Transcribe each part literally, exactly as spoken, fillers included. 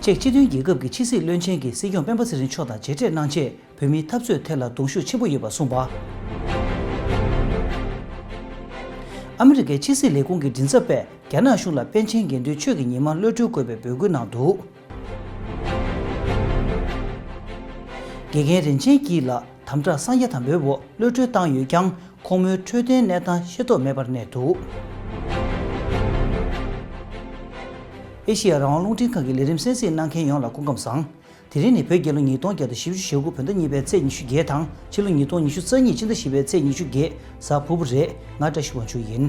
ཅེཀ་སྤྱི་མཐུན་རྒྱལ་ཁབ་ཀྱི་ཕྱི་སྲིད་བློན་ཆེན་གྱིས་སྲིད་སྐྱོང་སྤེན་པ་ཚེ་རིང་མཆོག་དང་མཇལ་འཕྲད་གནང་རྗེས། བོད་མིའི་འཐབ་རྩོད་ཐད་ལ་གདོང་ཤུགས་ཆེན་པོ་ཡོད་པ་གསུངས་པ། ཨ་མི་རི་ཀའི་ཕྱི་སྲིད་ལས་ཁུངས་ཀྱི་མགྲིན་ཚབ་པས་རྒྱ་ནག་གཞུང་ལ་པཎ་ཆེན་དགེ་འདུན་ཆོས་ཀྱི་ཉི་མ་གློད་གྲོལ་དགོས་པའི་འབོད་སྐུལ་གནང་འདུག་དགེ་རྒན་རིན་ཆེན་སྐྱིད་ལགས་དམ་དྲག་གསང་རྒྱ་དམ་པའི་འོག་གློད་གྲོལ་བཏང་ཡོད་ཀྱང་། ཁོང་མོའི་འཕྲོད་བསྟེན་གནས་སྟངས་ཤེས་རྟོགས་མེད་པར་གནས་འདུག་ཨེ་ཤེ་ཡ་རང་དབང་རླུང་འཕྲིན་ཁང་གི་ལས་རིམ་གསན་གཟིགས་གནང་མཁན་ཡོངས་ལ་སྐུ་ཁམས་བཟང་། དེ་རིང་ནི་བོད་རྒྱལ་ལོ་ཉིས་སྟོང་བརྒྱ་དང་བཞི་བཅུ་ཞེ་དགུ་བོད་ཟླ་གཉིས་པའི་ཚེས་ཉི་ཤུ་བརྒྱད་དང་། ཕྱི་ལོ་ཉིས་སྟོང་ཉི་ཤུ་རྩ་གཉིས་སྤྱི་ཟླ་བཞི་པའི་ཚེས་ཉི་ཤུ་བརྒྱད་གཟའ་ཕུར་བུ་རེད། ང་བཀྲ་ཤིས་དབང་ཕྱུག་ཡིན།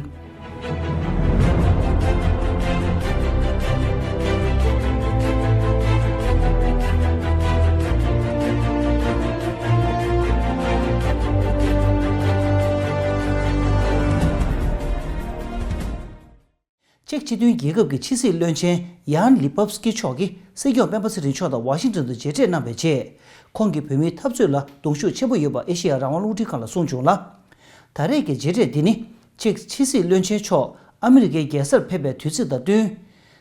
ཅེཀ་སྤྱི་མཐུན་རྒྱལ་ཁབ་ཀྱི་ཕྱི་སྲིད་བློན་ཆེན་ཡཱན་ལི་པབ་སྐི་མཆོག་གིས་སྲིད་སྐྱོང་སྤེན་པ་ཚེ་རིང་མཆོག་དང་ཝ་ཤིང་ཏོན་དུ་མཇལ་འཕྲད་གནང་བའི་རྗེས། ཁོང་གིས་བོད་མིའི་འཐབ་རྩོད་ལ་གདོང་ཤུགས་ཆེན་པོ་ཡོད་པ་ཨེ་ཤེ་ཡ་རང་དབང་རླུང་འཕྲིན་ཁང་ལ་གསུངས་བྱུང་ལ། ད་རེས་ཀྱི་མཇལ་འཕྲད་འདི་ནི་ཅེཀ་ཕྱི་སྲིད་བློན་ཆེན་མཆོག་ཨ་མི་རི་ཀའི་རྒྱལ་སར་ཕེབས་པའི་དུས་ཚིགས་དང་བསྟུན།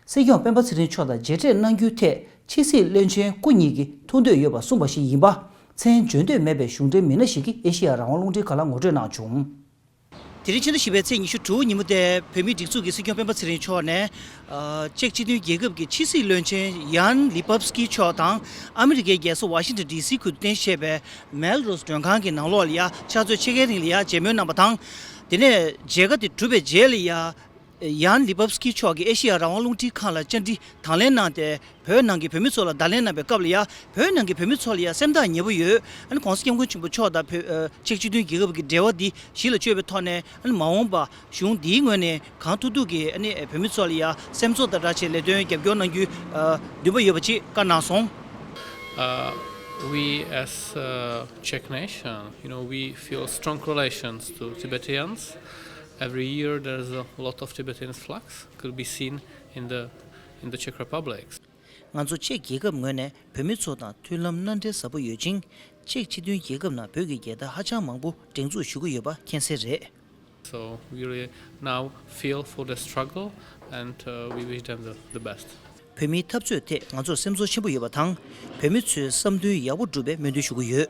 སྲིད་སྐྱོང་སྤེན་པ་ཚེ་རིང་མཆོག་དང་མཇལ་འཕྲད་གནང་རྒྱུའི་ཐད་ཕྱི་སྲིད་བློན་ཆེན་སྐུ་གཉིས་ཀྱིས་ཐུགས་འདོད་ཡོད་པ་གསུངས་པ་ཞིག་ཡིན་པ། མཚན་བརྗོད་འདོད་མེད་པའི་གཞུང་འབྲེལ་མི་སྣ་ཞིག་གིས་ཨེ་ཤེ་ཡ་རང་དབང་རླུང་འཕྲིན་ཁང་ལ་ངོ་སྤྲོད་གནང་བྱུང་། དེ་རིང་ཕྱི་ཟླ་བཞི་པའི་ཚེས་ཉི་ཤུ་དྲུག་ཉིན་མོ་དེ་བོད་མིའི་སྒྲིག་འཛུགས་ཀྱི་སྲིད་སྐྱོང་སྤེན་པ་ཚེ་རིང་མཆོག་ནས། ཨ། ཅེཀ་སྤྱི་མཐུན་རྒྱལ་ཁབ་ཀྱི་ཕྱི་སྲིད་བློན་ཆེན་ཡཱན་ལི་པབ་སྐི་མཆོག་དང་ཨ་མི་རི་ཀའི་རྒྱལ་ས་ཝ་ཤིང་ཏོན་ཌི་སི་ཁུལ་དུ་རྟེན་གཞི་བྱས་པའི་མེལ་རོ་སི་མགྲོན་ཁང་གི་ནང་ལོགས་ལ་ཡ་ཕྱག་ཚོད་ཕྱེད་ཀའི་རིང་ལ་ཡ་མཇལ་མོལ་གནང་བ་དང་། དེ་ནས་མཇལ་ཁ་དེ་གྲུབ་པའི་རྗེས་ལ་ཡ། ཡཱན་ལི་པབ་སྐི་མཆོག་གིས་ཨེ་ཤེ་ཡ་རང་དབང་རླུང་འཕྲིན་ཁང་ལ་བཅར་འདྲི་དང་ལེན་གནང་སྟེ། བོད་ནང་གི་བོད་མི་ཚོ་ལ་བརྡ་ལན་གནང་བའི་སྐབས་ལ་ཡ། བོད་ནང་གི་བོད་མི་ཚོ་ལ་ཡ་སེམས་ཐག་ཉེ་པོ་ཡོད། ཨ་ནི་༸གོང་ས་༸སྐྱབས་མགོན་ཆེན་པོ་མཆོག་དང་བོད། ཨ། ཅེཀ་སྤྱི་མཐུན་རྒྱལ་ཁབ་ཀྱི་འབྲེལ་བ་འདི་གཞི་ལ་བཅོལ་བའི་ཐོག་ནས། ཨ་ནི་མ་འོངས་པ་གཞུང་འདིའི་ངོས་ནས་གང་ཐུབ་ཐུབ་ཀྱིས། ཨ་ནི་བོད་མི་ཚོ་ལ་ཡ་སེམས་ཚོར་དང་སྦྲགས་བྱས་ལས་དོན་རྒྱབ་སྐྱོར་གནང་རྒྱུའི། ཨ། འདུན་པ་ཡོད་པ་ཅིག་བཀའ་གནང་སོང་། Uh, we as a Czech nation, you know, we feel strong relations to Tibetans. Every year there's a lot of Tibetan flags could be seen in the in the Czech Republic. ང་ཚོ་ཅེཀ་རྒྱལ་ཁབ་ངོས་ནས་བོད་མི་ཚོ་དང་མཐུན་ལམ་སྣ་འབྲེལ་ཟབ་པོ་ཡོད་ཅིང་། ཅེཀ་སྤྱི་མཐུན་རྒྱལ་ཁབ་ནང་བོད་ཀྱི་རྒྱལ་དར་ཧ་ཅང་མང་པོ་སྒྲེང་འཛུགས་ཞུ་གི་ཡོད་པ་མཁྱེན་གསལ་རེད། So we really now feel for the struggle and, uh, we wish them the, the best. བོད་མིའི་འཐབ་རྩོད་ཐད་ང་ཚོར་སེམས་ཚོར་ཆེན་པོ་ཡོད་པ་དང་། བོད་མི་ཚོའི་བསམ་འདུན་ཡག་པོ་འགྲུབ་པའི་སྨོན་འདུན་ཞུ་གི་ཡོད།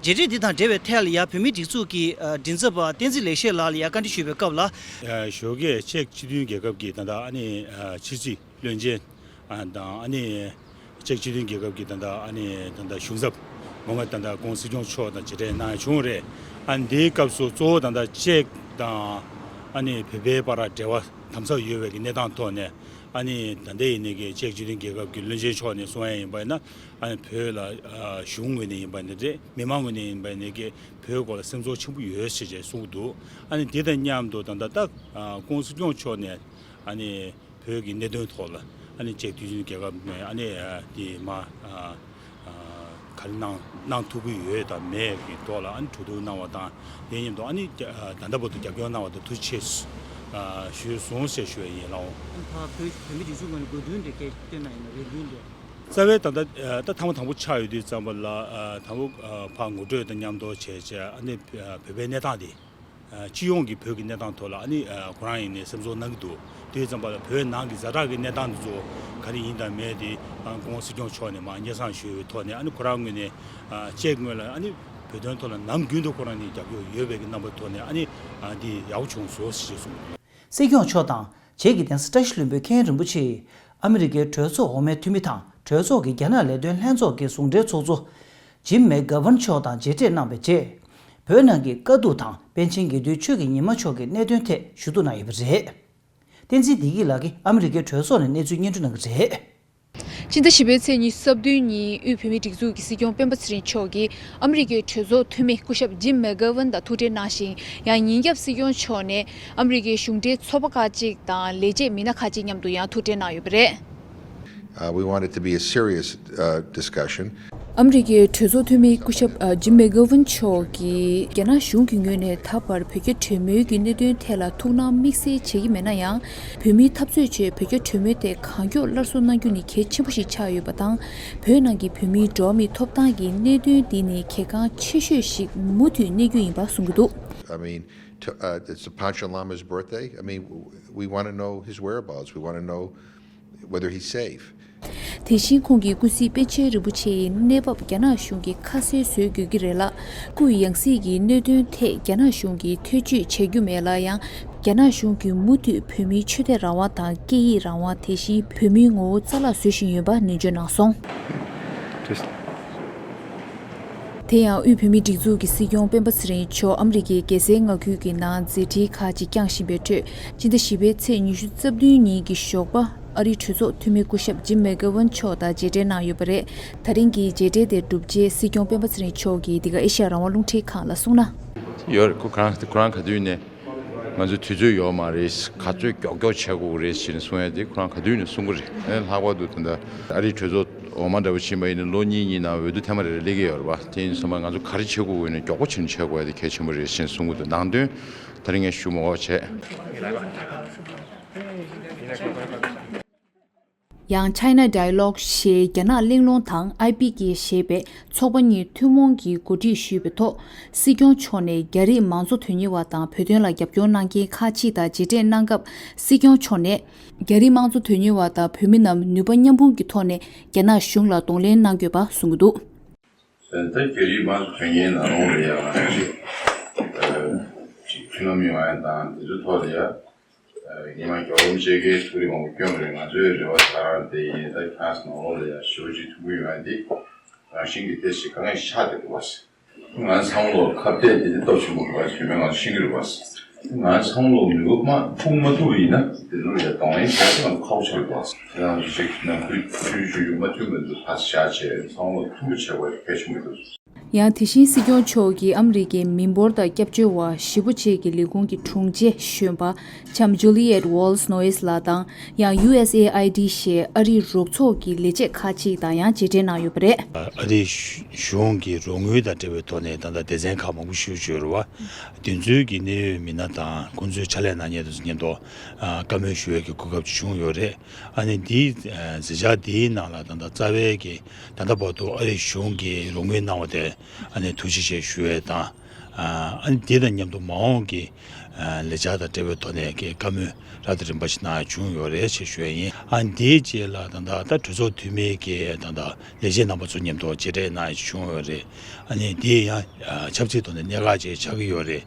མཇལ་འཕྲད་འདི་དང་འབྲེལ་བའི་ཐད་ལ་ཡ། བོད་མིའི་སྒྲིག་འཛུགས་ཀྱི་མགྲིན་ཚབ་པ་བསྟན་འཛིན་ལེགས་བཤད་ལགས་ལ་ཡ་བཀའ་འདྲི་ཞུས་པའི་སྐབས་ལ། ཞོགས་ཀས་ཅེཀ་སྤྱི་མཐུན་རྒྱལ་ཁབ་ཀྱི་ད་ལྟ་ཨ་ནི་ཕྱི་སྲིད་བློན་ཆེན་དང་། ཨ་ནི་ཅེཀ་སྤྱི་མཐུན་རྒྱལ་ཁབ་ཀྱི་ད་ལྟ་ཨ་ནི་ད་ལྟ་གཞུང་ཚབ་མོ་ང་ད་ལྟ་༸གོང་ས་སྲིད་སྐྱོང་མཆོག་དང་མཇལ་འཕྲད་གནང་བྱུང་རེད། ཨ་ནི་འདིའི་སྐབས་སུ་གཙོ་བོ་ད་ལྟ་ཅེཀ་དང་ཨ་ནི་བོད་པའི་བར་འབྲེལ་བ་དམ་ཟབ་ཡོད་པའི་གི་གནས་སྟངས་ཐོག་ནས། ཨ་ནི་ད་ལྟ་ཡིན་ནའི་གི་ཅེཀ་སྤྱི་མཐུན་རྒྱལ་ཁབ་ཀྱི་བློན་ཆེན་མཆོག་ནས་གསུང་ཡ་ཡིན་པ་ཡིན་ན། ཨ་ནི་བོད་ལ་ཨ་གཞུང་ངོས་ནས་ཡིན་པ་ཡིན་ན་རེད། མི་མང་ངོས་ནས་ཡིན་པ་ཡིན་ནའི་གི་བོད་སྐོར་ལ་སེམས་ཚོར་ཆེན་པོ་ཡོད་ཞེས་བཅས་གསུང་གི་འདུག་ཨ་ནི་དེ་དང་མཉམ་དུ་ད་ལྟ་ད་ཨ་༸གོང་ས་སྐྱབས་མགོན་མཆོག་ནས་ཨ་ནི་བོད་ཀྱི་གནད་དོན་ཐོག་ལ་ཨ་ནི་ཅེཀ་སྤྱི་མཐུན་རྒྱལ་ཁབ་ནས་ཨ་ནི་ཨ་དེ་མ་ཨ་ཨ་ག་རེ་གནང་གནང་ཐུབ་ཀྱི་ཡོད་དང་མེད་ཀྱི་ཐོག་ལ་ཨ་ནི་གྲོས་བསྡུར་གནང་བ་དང་། དེ་མཉམ་དུ་ཨ་ནི་ད་ལྟ་བར་དུ་རྒྱབ་སྐྱོར་གནང་བ་དང་ཐུགས་རྗེ་ཆེ་ཞུ་སོང་ཞེས་ཞུ་བ་ཡིན་ལགས། ད་བོད་བོད་མི་སྒྲིག་འཛུགས་ངོས་ནས་དགོས་འདུན་དེ་སྐད་བཏོན་གནང་ཡིན་ན་རེ་འདུན་དེ། རྩ་བའི་ད་ལྟ་ད་ཐེངས་མ་དང་པོ་ཆགས་ཡོད་དུས་ཙམ་པ་ལ། དང་པོ་ཕར་ངོ་སྤྲོད་དང་མཉམ་དུ་བྱས་བྱས་ཨ་ནི་བོད་པའི་གནས་སྟངས་དེ། སྤྱི་ཡོངས་ཀྱི་བོད་ཀྱི་གནས་སྟངས་ཐོག་ལ་ཨ་ནི་ཁོ་རང་ཡིན་ནའི་སེམས་ཚོར་གནང་གི་འདུག་དེ་ཙམ་པ་ལ་བོད་ནང་གི་ཛ་དྲག་གི་གནས་སྟངས་འདི་ཚོ་ག་རེ་ཡིན་དང་མེད་དེ་༸གོང་ས་༸སྐྱབས་མགོན་མཆོག་ནས་མར་སྙན་སེང་ཞུས་པའི་ཐོག་ནས། ཨ་ནི་ཁོ་རང་ངོས་ནས་ཅེཀ་ངོས་ལ་ཨ་ནི་བོད་དོན་ཐོག་ལ་ནམ་རྒྱུན་དུ་ཁོ་རང་ནས་རྒྱབ་སྐྱོར་ཡོད་པའི་གི་རྣམ་པའི་ཐོག་ནས། ཨ་ནི་འདི་ཡག་པོ་བྱུང་སོང་ཞེས་གསུངས། སྲིད་སྐྱོང་མཆོག་དང་བྱེས་ཀྱི་གདན་ས་བཀྲ་ཤིས་ལྷུན་པོའི་མཁན་རིན་པོ་ཆེས་ཨ་མི་རི་ཀའི་གྲོས་ཚོགས་འོག་མའི་འཐུས་མི་དང་གྲོས་ཚོགས་ཀྱི་རྒྱ་ནག་ལས་དོན་ལྷན་ཚོགས་ཀྱི་ཟུང་འབྲེལ་ཚོགས་གཙོ་ཇིམ་མེག་གྷ་ཝན་མཆོག་དང་མཇལ་འཕྲད་གནང་བའི་རྗེས། བོད་ནང་གི་དཀའ་སྡུག་དང་པཎ་ཆེན་དགེ་འདུན་ཆོས་ཀྱི་ཉི་མ་མཆོག་གི་གནད་དོན་ཐད་ཞུ་གཏུག་གནང་ཡོད་པ་རེད། བསྟན་འཛིན་བདེ་སྐྱིད་ལགས་ཀྱིས་ཨ་མི་རི་ཀའི་གྲོས་ཚོགས་ནས་གནས་ཚུལ་སྙན་སྒྲོན་གནང་གི་རེད། ཕྱི་ཟླ་བཞི་པའི་ཚེས་ཉི་ཤུ་རྩ་བདུན་ཉིན་དབུས་བོད་མིའི་སྒྲིག་འཛུགས་ཀྱི་སྲིད་སྐྱོང་སྤེན་པ་ཚེ་རིང་མཆོག་གིས་ཨ་མི་རི་ཀའི་གྲོས་ཚོགས་འཐུས་མི་སྐུ་ཞབས་ཇིམ་མེག་གྷ་ཝན་དང་ཐུག་འཕྲད་གནང་ཞིང་། ཡང་ཉིན་རྒྱབ་སྲིད་སྐྱོང་མཆོག་ནས་ཨ་མི་རི་ཀའི་གཞུང་འབྲེལ་ཚོགས་པ་ཁག་ཅིག་དང་ལས་བྱེད་མི་སྣ་ཁག་ཅིག་མཉམ་དུ་ཡང་ཐུག་འཕྲད་གནང་ཡོད་པ་རེད། Uh, we want it to be a serious, uh, discussion. ཨ་མི་རི་ཀའི་གྲོས་ཚོགས་འཐུས་མི་སྐུ་ཞབས་ཨ་ཇིམ་མེག་གྷ་ཝན་མཆོག་གིས་རྒྱ་ནག་གཞུང་གི་ངོས་ནས་ད་བར་བོད་རྒྱ་གྲོས་མོལ་གྱི་གནད་དོན་ཐད་ལ་ཐུགས་སྣང་དམིགས་བསལ་བྱེད་ཀྱི་མེད་ན་ཡང་། བོད་མིའི་འཐབ་རྩོད་ཆེད་བོད་རྒྱ་གྲོས་མོལ་ཐད་གང་མགྱོགས་སླར་གསོ་གནང་རྒྱུ་ནི་གལ་ཆེན་པོ་ཞིག་ཆགས་ཡོད་པ་དང་། བོད་ནང་གི་བོད་མིའི་འགྲོ་བ་མིའི་ཐོབ་ཐང་གི་གནད་དོན་འདི་ནི་གལ་འགངས་ཆེ་ཤོས་ཤིག་མུ་མཐུད་གནས་རྒྱུ་ཡིན་པ་གསུང་གི་འདུག I mean, to, uh, it's the Panchen Lama's birthday. I mean, w- we want to know his whereabouts. We want to know whether he's safe. དེ་བཞིན་ཁོང་གིས་ཀུན་གཟིགས་པཎ་ཆེན་རིན་པོ་ཆེ་ཡི་གནས་བབ་རྒྱ་ནག་གཞུང་གིས་ཁ་གསལ་བཟོ་དགོས་ཀྱི་རེད་ལ། སྐུའི་ཡང་སྲིད་ཀྱི་གནད་དོན་ཐད་རྒྱ་ནག་གཞུང་གིས་ཐེ་བྱུས་བྱ་རྒྱུ་མེད་ལ། ཡང་རྒྱ་ནག་གཞུང་གིས་མུ་མཐུད་བོད་མིའི་ཆོས་དད་རང་དབང་དང་སྐད་ཡིག་རང་དབང་། དེ་བཞིན་བོད་མིའི་ངོ་བོ་རྩ་བརླག་བཟོ་བཞིན་ཡོད་པ་ནན་བརྗོད་གནང་སོང་། དེ་ཡང་དབུས་བོད་མིའི་སྒྲིག་འཛུགས་ཀྱི་སྲིད་སྐྱོང་སྤེན་པ་ཚེ་རིང་མཆོག་ཨ་མི་རི་ཀའི་རྒྱལ་སའི་མངའ་ཁུལ་གྱི་ནང་མཛད་འཕྲིན་ཁག་ཅིག་བསྐྱངས་བཞིན་པའི་ཁྲོད། སྤྱི་ཟླ་བཞི་པའི་ཚེས་ཉི་ཤུ་རྩ་བདུན་ཉིན་གྱི་ཞོགས་པ། ཨ་རིའི་གྲོས་ཚོགས་འཐུས་མི་སྐུ་ཞབས་ཇིམ་མེག་གྷེ་ཝན་མཆོག་དང་མཇལ་འཕྲད་གནང་ཡོད་པ་རེད། ད་རིང་གི་མཇལ་འཕྲད་དེ་གྲུབ་རྗེས་སྲིད་སྐྱོང་སྤེན་པ་ཚེ་རིང་མཆོག་གིས་འདི་ག་ཨེ་ཤ་ཡ་རང་དབང་རླུང་འཕྲིན་ཁང་ལ་གསུངས་ན། ཡོད་རེད། ཁོ་ཁོ་རང་ཁོ་རང་ག་དུས་ནས་ང་ཚོ་དུས་ཚོད་ཡོད་མ་རེད། ག་ཚོད་མགྱོགས་མགྱོགས་བྱེད་དགོས་རེད་ཟེར་ནས་གསུང་ཡ་དེ་ཁོ་རང་ག་དུས་ནས་གསུང་གི་རེད། ཨེ་ལྷག་པར་དུ་ད་ལྟ་ཨ་རིའི་གྲོས་ཚོགས་འོག་མ་འདྲ་པོ་ཕྱིན་པ་ཡིན་ན་ལོ་གཉིས་གཉིས་ནང་འོས་བསྡུ་ཐེངས་མ་རེ་རེ་སླེབས་ཀྱི་ཡོད་རེད་པ། དེ་ཡིན་སོང་ཙང་ང་ཚོ་ག་རེ་བྱེད་དགོས་ཡིན་ན་མགྱོགས་པོ་བྱས་ནས་བྱེད་དགོས་ཡ་དེ་གལ་ཆེན་པོ་རེད་ཟེར་ནས་གསུང་གི་འདུག་ནང་དོན་ད་རིང་ངས་ཞུ་མ་དགོས་བྱས། ཡང་China Dialogue ཞེས་རྒྱ་ནག་གླེང་སློང་དང་ཨའི་པི་ཀེ་ཞེས་པའི་ཚོགས་པ་གཉིས་ཐུན་མོང་གིས་གོ་སྒྲིག་ཞུས་པའི་ཐོག་སྲིད་སྐྱོང་མཆོག་ནས་རྒྱ་རིགས་མང་གཙོ་དོན་གཉེར་བ་དང་བོད་དོན་ལ་རྒྱབ་སྐྱོར་གནང་མཁན་ཁག་ཅིག་དང་མཇལ་འཕྲད་གནང་སྐབས། སྲིད་སྐྱོང་མཆོག་ནས་རྒྱ་རིགས་མང་གཙོ་དོན་གཉེར་བ་དང་བོད་མི་རྣམས་ནུས་པ་མཉམ་སྤུངས་ཀྱི་ཐོག་ནས་རྒྱ་ནག་གཞུང་ལ་གདོང་ལེན་གནང་དགོས་པ་གསུངས་ཀྱི་འདུག་ད་རྒྱ་རིགས་མང་གཙོ་དོན་གཉེར་ནང་ལོགས་ལ་ཡང་ཅིག་ཅིག་མཐུན་ལམ་ཡོང་ཡ་དང་དེ་ཚོའི་ཐོག་ལ་ཡ། ཉི་མ་རྒྱལ་བ་རིན་པོ་ཆེ་གིས་ཐུགས་རེ་མང་པོ་བསྐྱོན་པ་རེད། ང་ཚོའི་རེ་བ་ད་རང་དེ་ཡིན། ད་ཁྱེད་རང་ཚོ་ནང་ལོགས་ལ་ཡ་ཞེ་པོ་ཅིག་ཐུགས་ཁུར་ཡོང་ཡ་འདི་རང་བཞིན་གྱིས་ཏོག་ཙམ་དཀའ་ངལ་ཆགས་བསྡད་འདུག་བ། ང་ཚང་ལོ་ཁ་གཏད་དེ་འདི་སྟོབས་ཆེན་པོ་ག་བྱུང་མེད་ང་ཤེས་ཀྱི་རེད་བ། ང་ཚང་ལོ་ནུས་པ་མ་ཐུག་མ་ཐུག་ཡིན་ན་དེ་ཚོ་ཡ་གདོང་ལེན་བྱས་ཏེ་ང་ཚོ་ཁག་པོ་ཆགས་འདུག་བ། ང་ཚོ་ཅིག་ནང་ཁུལ་ཆུང་ཆུང་ཡོད་མ་མཐུན་པ་འདུག་ཕར་བཞག་བྱས་ཚང་ལོ་མཐུན་པོ་བྱས་པ་གལ་ཆེན་པོ་འདུག་ཡང་དེ་བཞིན་སྲིད་སྐྱོང་མཆོག་གིས་ཨ་མི་རི་ཀའི་མི་འབོར་དང་སྐྱབས་བཅོལ་བ་ཞེ་པོ་ཅིག་གི་ལས་ཁུངས་ཀྱི་དྲུང་ཆེ་གཞོན་པ་ལྕམ་ཇུ་ལི་ཡེད་ཝོལ་སི་ནོ་ཨིས་ལགས་དང་ཡང་ཡུ་ཨེས་ཨེ་ཨའི་ཌི་ཞེས་ཨ་རིའི་རོགས་ཚོགས་ཀྱི་ལས་བྱེད་ཁག་ཅིག་དང་ཡང་མཇལ་འཕྲད་གནང་ཡོད་པ་རེད། ཨ་རིའི་གཞུང་གི་རོགས་དངུལ་དང་འབྲེལ་བའི་ཐོག་ནས་ད་ལྟ་སྡེ་ཚན་ཁག་མང་པོ་ཞིག་ཡོད་རེད་བ། དེ་ཚོའི་གི་གནད་ཡོད་མི་སྣ་དང་ཁོང་ཚོའི་ཕྱག་ལས་གནང་མཁན་དེ་ཚོ་མཉམ་དུ་བཀའ་མོལ་ཞུ་བའི་གི་གོ་སྐབས་ཅིག་བྱུང་ཡོད་རེད། ཨ་ནི་འདིའི་མཛད་འཆར་འདིའི་ནང་ལ་ད་ལྟ་རྩ་བའི་གི་ད་ལྟ་བར་དུ་ཨ་རིའི་གཞུང་གིས་རོགས་དངུལ་གནང་བ་དེ་ཨ་ནི་ཐུགས་རྗེ་ཆེ་ཞུ་ཡས་དང་། ཨ་ནི་འདི་དང་མཉམ་དུ་མ་འོངས་ཀྱི་ལས་འཆར་དང་འབྲེལ་བའི་ཐོག་ནས་ཀྱི་བཀའ་མོལ་རབ་དང་རིམ་པ་ཞིག་གནང་ཡ་བྱུང་ཡོད་རེད་ཅེས་ཞུ་ཡ་ཡིན། ཨ་ནི་འདིའི་རྗེས་ལ་ད་ལྟ་ད་གྲོས་ཚོགས་འཐུས་མིའི་ཀྱི་ད་ལྟ་ལས་བྱེད་རྣམ་པ་ཚོ་མཉམ་དུ་མཇལ་འཕྲད་གནང་ཡ་བྱུང་ཡོད་རེད། ཨ་ནི་འདི་ཡང་ཆབ་སྲིད་ཐོག་ནས་གནད་འགག་ཅིག་ཆགས་ཀྱི་ཡོད་རེད།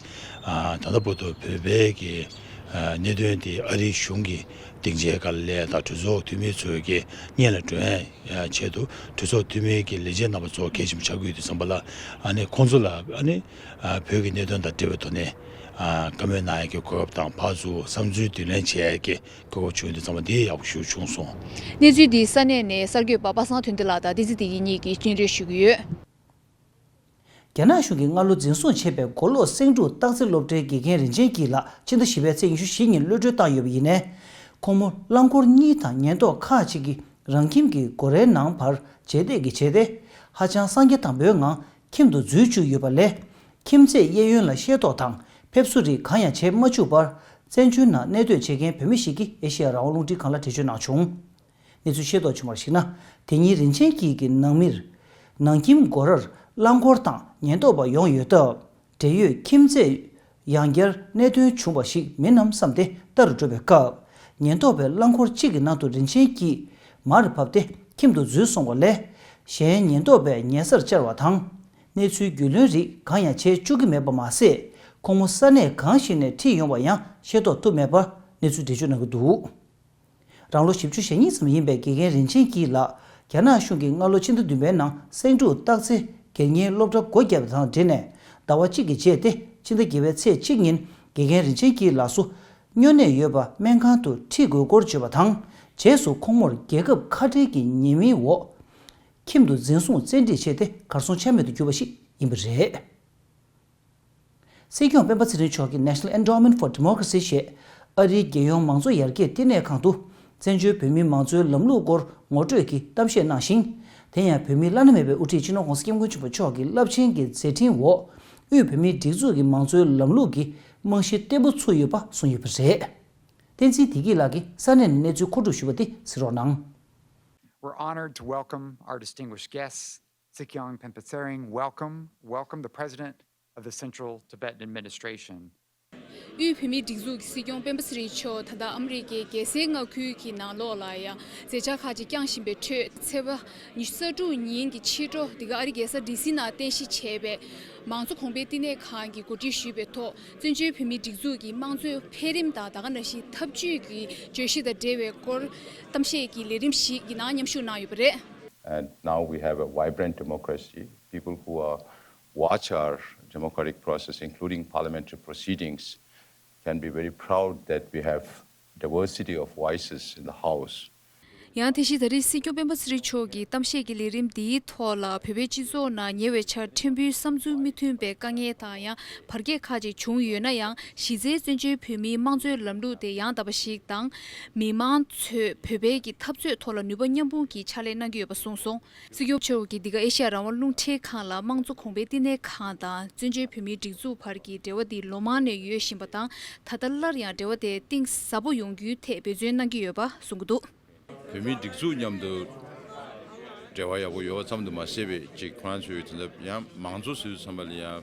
ད་ལྟ་བར་དུ་བོད་པའི་ཀྱི་གནད་དོན་དེ་ཨ་རིའི་གཞུང་གི་སྡིངས་ཆའི་སྒང་ལ་སླེབས་དང་གྲོས་ཚོགས་འཐུས་མི་ཚོའི་གི་སྙན་ལ་སྒྲོན་ཡ་ཆེད་དུ་གྲོས་ཚོགས་འཐུས་མིའི་གི་ལས་བྱེད་རྣམ་པ་ཚོ་གལ་ཆེན་པོ་ཆགས་ཀྱི་ཡོད་དུས་ཙམ་པ་ལ་ཨ་ནི་ཁོང་ཚོ་ལ་ཨ་ནི་བོད་ཀྱི་གནད་དོན་དང་འབྲེལ་བའི་ཐོག་ནས་བཀའ་མོལ་གནང་ཡ་གི་གོ་སྐབས་དང་ཕར་ཚུར་བསམ་ཚུལ་བསྡུ་ལེན་བྱེད་ཡ་གི་གོ་སྐབས་བྱུང་ཡོད་དུས་ཙམ་པ་འདི་ཡག་པོ་ཞིག་བྱུང་སོང་། གནས་ཚུལ་འདི་ས་གནས་ནས་གསར་འགོད་པ་པ་སངས་དོན་ལྡན་ལགས་དང་བསྟན་འཛིན་བདེ་སྐྱིད་གཉིས་ཀྱིས་སྙན་སྒྲོན་ཞུ་གི་ཡོད། རྒྱ་ནག་གཞུང་གིས་སྔ་ལོ་འཛིན་བཟུང་བྱས་པའི་མགོ་ལོག་སེང་འབྲུག་སྟག་རྩེ་སློབ་གྲྭའི་དགེ་རྒན་རིན་ཆེན་སྐྱིད་ལགས་ཕྱི་ཟླ་བཞི་པའི་ཚེས་ཉི་ཤུ་བཞི་ཉིན་གློད་གྲོལ་བཏང་ཡོད་པ་ཡིན་ནའི། ཁོང་མོ་རླངས་འཁོར་གཉིས་དང་ཉེན་རྟོག་ཁག་ཅིག་གིས་རང་ཁྱིམ་གྱི་སྒོ་རའི་ནང་བར་རྗེས་འདེད་ཀྱིས་བྱས་ཏེ། ཧ་ཅང་གསང་རྒྱ་དམ་པོའི་ངང་ཁྱིམ་དུ་འཛུལ་བཅུག་ཡོད་པ་ལས། ཁྱིམ་མཚེས་གཡས་གཡོན་ལ་ཤེས་རྟོགས་དང་ཕེབས་བསུ་རིགས་གང་ཡང་བྱེད་མ་བཅུག་པར། བཙན་བྱོལ་ནང་གནས་སྡོད་བྱེད་མཁན་བོད་མི་ཞིག་གིས་ཨེ་ཤེ་ཡ་རང་དབང་རླུང་འཕྲིན་ཁང་ལ་འགྲེལ་བརྗོད་གནང་བྱུང་། གནས་ཚུལ་ཤེས་རྟོགས་བྱུང་བར་གཞིགས་ན། དེ་ཉིན་རིན་ཆེན་སྐྱིད་ཀྱི་ནང་མིར། ནང་ཁྱིམ་སྒོ་རར་རླངས་འཁོར་དང་ཉེན་རྟོག་པ་ཡོང་ཡོད་སྟབས། འབྲེལ་ཡོད་ཁྱིམ་མཚེས་ཡང་བསྐྱར་གནད་དོན་བྱུང་བ་ཞིག་མིན་ནམ་བསམ་སྟེ་ལྟ་རུ་འགྲོ་བའི་སྐབས། ཉེན་རྟོག་པས་རླངས་འཁོར་གཅིག་གི་ནང་དུ་རིན་ཆེན་སྐྱིད་མར་བབས་ཏེ་ཁྱིམ་དུ་འཛུལ་སོང་བ་ལས། གཞན་ཉེན་རྟོག་པས་ཉེན་སར་བཅར་བ་དང་། གནས་ཚུལ་རྒྱུས་ལོན་རིགས་གང་ཡང་བྱེད་བཅུག་གི་མེད་པ་མ་ཟད། ཁོང་མོ་ས་གནས་གང་ཞིག་ནས་ཁྲིད་ཡོང་བ་ཡང་ཤེས་རྟོགས་ཐུབ་མེད་པར་གནས་ཚུལ་འགྲེལ་བརྗོད་གནང་གི་འདུག་རང་ལོ་བཞི་བཅུ་ཞེ་གཉིས་ཙམ་ཡིན་པའི་དགེ་རྒན་རིན་ཆེན་སྐྱིད་ལགས། རྒྱ་ནག་གཞུང་གིས་སྔ་ལོ་ཕྱི་ཟླ་བདུན་པའི་ནང་སེང་འབྲུག་སྟག་རྩེ་དགེ་རྒན་སློབ་གྲྭ་སྒོ་བརྒྱབ་པ་དང་འབྲེལ་ནས། ཟླ་བ་གཅིག་གི་རྗེས་ཏེ་ཕྱི་ཟླ་བརྒྱད་པའི་ཚེས་གཅིག་ཉིན་དགེ་རྒན་རིན་ཆེན་སྐྱིད་ལགས་སུ་སྨྱོ་ནད་ཡོད་པ་སྨན་ཁང་དུ་ཁྲིད་དགོས་སྐོར་བརྗོད་པ་དང་། རྗེས་སུ་ཁོང་མོར་རྒྱལ་ཁབ་ཁ་བྲལ་གྱི་ཉེས་མིང་འོག་ཁྱིམ་དུ་འཛིན་བཟུང་བཙན་ཁྲིད་བྱས་ཏེ་གར་སོང་ཆ་མེད་དུ་གྱུར་པ་ཞིག་ཡིན་པ་རེད། སྲིད་སྐྱོང་སྤེན་པ་ཚེ་རིང་མཆོག་གིས་National Endowment for Democracy ཞེས་ཨ་རིའི་རྒྱལ་ཡོངས་མང་གཙོ་ཡར་རྒྱས་བསྟི་གནས་ཁང་དུ། བཙན་བྱོལ་བོད་མིའི་མང་གཙོའི་ལམ་ལུགས་སྐོར་ངོ་སྤྲོད་ཀྱི་གཏམ་བཤད་གནང་ཞིང་། དེ་ཡང་བོད་མིའི་བླ་ན་མེད་པའི་དབུ་ཁྲིད་སྤྱི་ནོར་༧གོང་ས་༧སྐྱབས་མགོན་ཆེན་པོ་མཆོག་གི་རླབས་ཆེན་གྱི་མཛད་འཕྲིན་འོག་དབུས་བོད་མིའི་སྒྲིག་འཛུགས་ཀྱི་མང་གཙོའི་ལམ་ལུགས་ཀྱི་རྨང་གཞི་བརྟན་པོ་ཚུགས་ཡོད་པ་གསུངས་ཡོད་པ་རེད། བསྟན་འཛིན་བདེ་སྐྱིད་ལགས་ཀྱིས་ས་གནས་ནས་གནས་ཚུལ་མཁོ་སྒྲུབ་ཞུས་པ་དེ་གཟིགས་རོགས་གནང་། We're honored to welcome our distinguished guests, Tshikhyang Penpa Tsering. Welcome, welcome the President of the Central Tibetan Administration. དབུས་བོད་མིའི་སྒྲིག་འཛུགས་ཀྱི་སྲིད་སྐྱོང་སྤེན་པ་ཚེ་རིང་མཆོག་ད་ལྟ་ཨ་མི་རི་ཀའི་རྒྱལ་སའི་མངའ་ཁུལ་གྱི་ནང་ལོགས་ལ་ཡང་མཛད་འཆར་ཁག་ཅིག་བསྐྱངས་བཞིན་པའི་ཁྲོད། ཚེས་པ་ཉི་ཤུ་རྩ་དྲུག་ཉིན་གྱི་ཕྱི་དྲོ་འདི་ག་ཨ་རིའི་རྒྱལ་ས་ཌི་སི་ནང་རྟེན་གཞི་བྱས་པའི་མང་གཙོ་གོང་འཕེལ་བསྟི་གནས་ཁང་གིས་གོ་སྒྲིག་ཞུས་པའི་ཐོག་བཙན་བྱོལ་བོད་མིའི་སྒྲིག་འཛུགས་ཀྱི་དམངས་གཙོའི་འཕེལ་རིམ་དང་ད་ག་ནང་བཞིན་འཐབ་ཇུས་ཀྱི་བརྗོད་གཞི་དང་འབྲེལ་བའི་སྐོར་གཏམ་བཤད་ཀྱི་ལས་རིམ་ཞིག་གི་ནང་མཉམ་ཞུགས་གནང་ཡོད་པ་རེད། And now we have a vibrant democracy. People who are, watch our democratic process, including parliamentary proceedings, can be very proud that we have diversity of voices in the House. ཡང་དེ་བཞིན་ད་རེས་སྲིད་སྐྱོང་སྤེན་པ་ཚེ་རིང་མཆོག་གིས་གཏམ་བཤད་ཀྱི་ལས་རིམ་འདིའི་ཐོག་ལ་བོད་པའི་སྤྱི་ཚོགས་ནང་ཉེ་བའི་ཆར་ཕྲན་བུའི་བསམ་ཚུལ་མི་མཐུན་པའི་དཀའ་ངལ་དང་ཡང་བར་བརྒལ་ཁག་ཅིག་བྱུང་ཡོད་ན་ཡང་། གཞི་རྩའི་བཙན་བྱོལ་བོད་མིའི་དམངས་གཙོའི་ལམ་ལུགས་དེ་ཡང་དག་པ་ཞིག་དང་། མི་མང་ཚོས་བོད་པའི་གི་འཐབ་རྩོད་ཐོག་ལ་ནུས་པ་མཉམ་སྤུངས་ཀྱིས་ཕྱག་ལས་གནང་གི་ཡོད་པ་གསུངས་སོང་། སྲིད་སྐྱོང་མཆོག་གིས་འདི་ག་ཨེ་ཤ་ཡ་རང་དབང་རླུང་འཕྲིན་ཁང་ལ་དམངས་གཙོ་གོང་འཕེལ་བསྟི་གནས་ཁང་དང་བཙན་བྱོལ་བོད་མིའི་སྒྲིག་འཛུགས་བར་གྱི་འབྲེལ་བ་འདི་ལོ་མང་ནས་ཡོད་བཞིན་པ་དང་། ད་ལྟ་སླར་ཡང་འབྲེལ་བ་དེ་གཏིང་ཟབ་པོ་ཡོང་རྒྱུའི་ཐད་འབད་བརྩོན་གནང་གི་ཡོད་པ་གསུང་གི་འདུག་བོད་མིའི་སྒྲིག་འཛུགས་མཉམ་དུ་འབྲེལ་བ་ཡག་པོ་ཡོད་པ་ཙམ་དུ་མ་ཟད་པའི་ཅིག་ཁོ་རང་ཚོའི་དེ་འདྲ་ཡང་མང་གཙོ་ཟེར་དུས་ཙམ་པ་ལ་ཡང་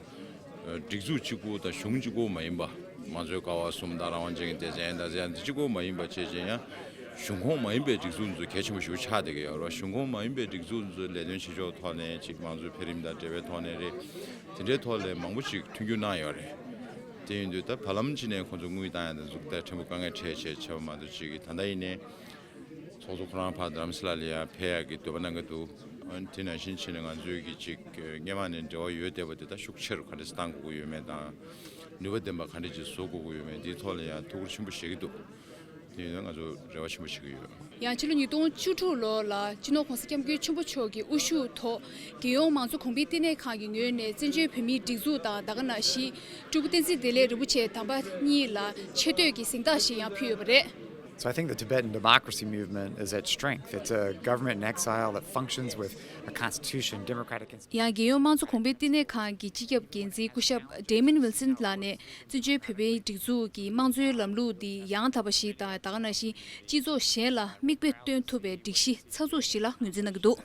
སྒྲིག་འཛུགས་གཅིག་པུ་དང་གཞུང་གཅིག་པུ་མ་ཡིན་པ། མང་གཙོའི་ཀ་བ་གསུམ་དང་རང་དབང་ཅན་གྱི་སྡེ་ཚན་དང་ཚན་འདི་གཅིག་པུ་མ་ཡིན་པ་བྱས་ཅིང་ཡང་གཞུང་ཁོངས་མ་ཡིན་པའི་སྒྲིག་འཛུགས་ཚོ་གལ་ཆེན་པོ་ཞིག་ཆགས་བསྡད་ཀྱི་ཡོད་རེད། གཞུང་ཁོངས་མ་ཡིན་པའི་སྒྲིག་འཛུགས་ཚོའི་ལས་དོན་བྱེད་ཕྱོགས་ཐོག་ནས་ཅིག་མང་གཙོའི་འཕེལ་རིམ་དང་འབྲེལ་བའི་ཐོག་ནས་རེད། དེ་འདྲའི་ཐོག་ལ་མང་པོ་ཞིག་མཐུན་འགྱུར་གནང་ཡོད་རེད། དེ་ཡིན་དུས་ད་བར་ལམ་ཅིག་ནས་ཁོང་ཚོ་དངུལ་བཏང་ཡ་དང་འཛུགས་ད་ཕྲན་བུ་དཀའ་ངལ་འཕྲད་བྱས་བྱས་པ་མ་གཏོགས་ཅིག་གི་ད་ལྟ་ཡིན་ནའི་ཚོགས་གཙོ་ཁོ་རང་ཕར་རྡ་རམ་ས་ལ་ལ་ཡ་ཕེབས་ཡག་གི་འདོད་པ་གནང་གི་འདུག་ཨ་ནི་དེ་ནང་བཞིན་བྱས་ནས་ང་ཚོའི་གི་ཅིག་སྔོན་མ་ནས་འབྲེལ་བ་ཡོད་བསྡད་པ་དེ་ད་ཤུགས་ཆེ་རུ་ག་འདྲས་བཏང་དགོས་ཀྱི་ཡོད་མེད་དང་། ནུས་པ་ལྡན་པ་ག་འདྲས་ཅིག་བཟོ་དགོས་ཀྱི་ཡོད་མེད་དེའི་ཐོག་ལ་ཡང་ཐུགས་ཁུར་ཆེན་པོ་བཞེས་ཀྱི་འདུག་དེ་ཡིན་ན་ང་ཚོ་རེ་བ་ཆེན་པོ་བྱེད་ཀྱི་ཡོད། ཡང་ཕྱི་ལོ་ཉིས་སྟོང་བཅུ་དྲུག་ལོ་ལ་སྤྱི་ནོར་༸གོང་ས་༸སྐྱབས་མགོན་ཆེན་པོ་མཆོག་གི་དབུ་བཞུགས་ཐོག་རྒྱལ་ཡོངས་མང་གཙོ་གོང་འཕེལ་བསྟི་གནས་ཁང་གི་ངོས་ནས་བཙན་བྱོལ་བོད་མིའི་སྒྲིག་འཛུགས་དང་ད་ག་ནང་བཞིན་སྤྲུལ་སྐུ་བསྟན་འཛིན་བདེ་ལེགས་རིན་པོ་ཆེ་དམ་པ་གཉིས་ལ་ཆེ་བསྟོད་ཀྱི་གཟེངས་རྟགས་ཤིག་ཡང་ཕུལ་ཡོད་པ་རེད། So I think the Tibetan democracy movement is at strength. It's a government in exile that functions with a constitution, democratic institutions. ཡང་རྒྱལ་ཡོངས་དམངས་གཙོ་གོང་འཕེལ་བསྟི་གནས་ཁང་གི་སྤྱི་ཁྱབ་འགན་འཛིན་སྐུ་ཞབས་Damon Wilson ལགས་ནས། བཙན་བྱོལ་བོད་པའི་སྒྲིག་འཛུགས་ཀྱི་དམངས་གཙོའི་ལམ་ལུགས་འདི་ཡང་དག་པ་ཞིག་དང་ད་ག་ནང་བཞིན་སྤྱི་ཚོགས་གཞན་ལ་མིག་དཔེ་སྟོན་ཐུབ་པའི་སྒྲིག་གཞི་ཚགས་ཚུད་ཞིག་ལ་ངོས་འཛིན་གནང་གི་འདུག་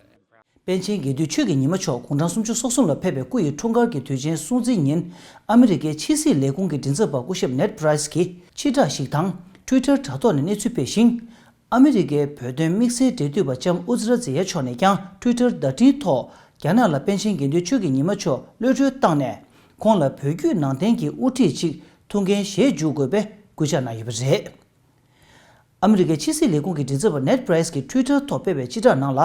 པཎ་ཆེན་དགེ་འདུན་ཆོས་ཀྱི་ཉི་མ་མཆོག་དགུང་གྲངས་སུམ་ཅུ་སོ་གསུམ་ལ་ཕེབས་པའི་སྐུ་ཡི་འཁྲུངས་སྐར་གྱི་དུས་ཆེན་སྲུང་བརྩིའི་ཉིན། ཨ་མི་རི་ཀའི་ཕྱི་སྲིད་ལས་ཁུངས་ཀྱི་མགྲིན་ཚབ་པ་སྐུ་ཞབས་Ned Price གྱིས་སྤྱི་བསྒྲགས་ཤིག་དང་། Twitter་དྲ་ཐོག་ནས་གནས་ཚུལ་སྤེལ་ཞིང་། ཨ་མི་རི་ཀའི་བོད་དོན་དམིགས་བསལ་འབྲེལ་མཐུད་པ་ལྕམ་ཨུ་ཛི་ར་ཛི་ཡ་མཆོག་ནས་ཀྱང་Twitter་བརྡ་འཕྲིན་ཐོག་རྒྱ་ནག་ལ་པཎ་ཆེན་དགེ་འདུན་ཆོས་ཀྱི་ཉི་མ་མཆོག་གློད་གྲོལ་བཏང་ནས། ཁོང་ལ་བོད་བརྒྱུད་ནང་བསྟན་གྱི་དབུ་ཁྲིད་ཅིག་ཐུགས་འགན་བཞེས་འཇུག་དགོས་པའི་སྐུལ་ལྕག་གནང་ཡོད་པ་རེད། ཨ་མི་རི་ཀའི་ཕྱི་སྲིད་ལས་ཁུངས་ཀྱི་མགྲིན་ཚབ་པ་Ned Price་གྱིས་Twitter་ཐོག་སྤེལ་བའི་སྤྱི་བསྒྲགས་ནང་ལ།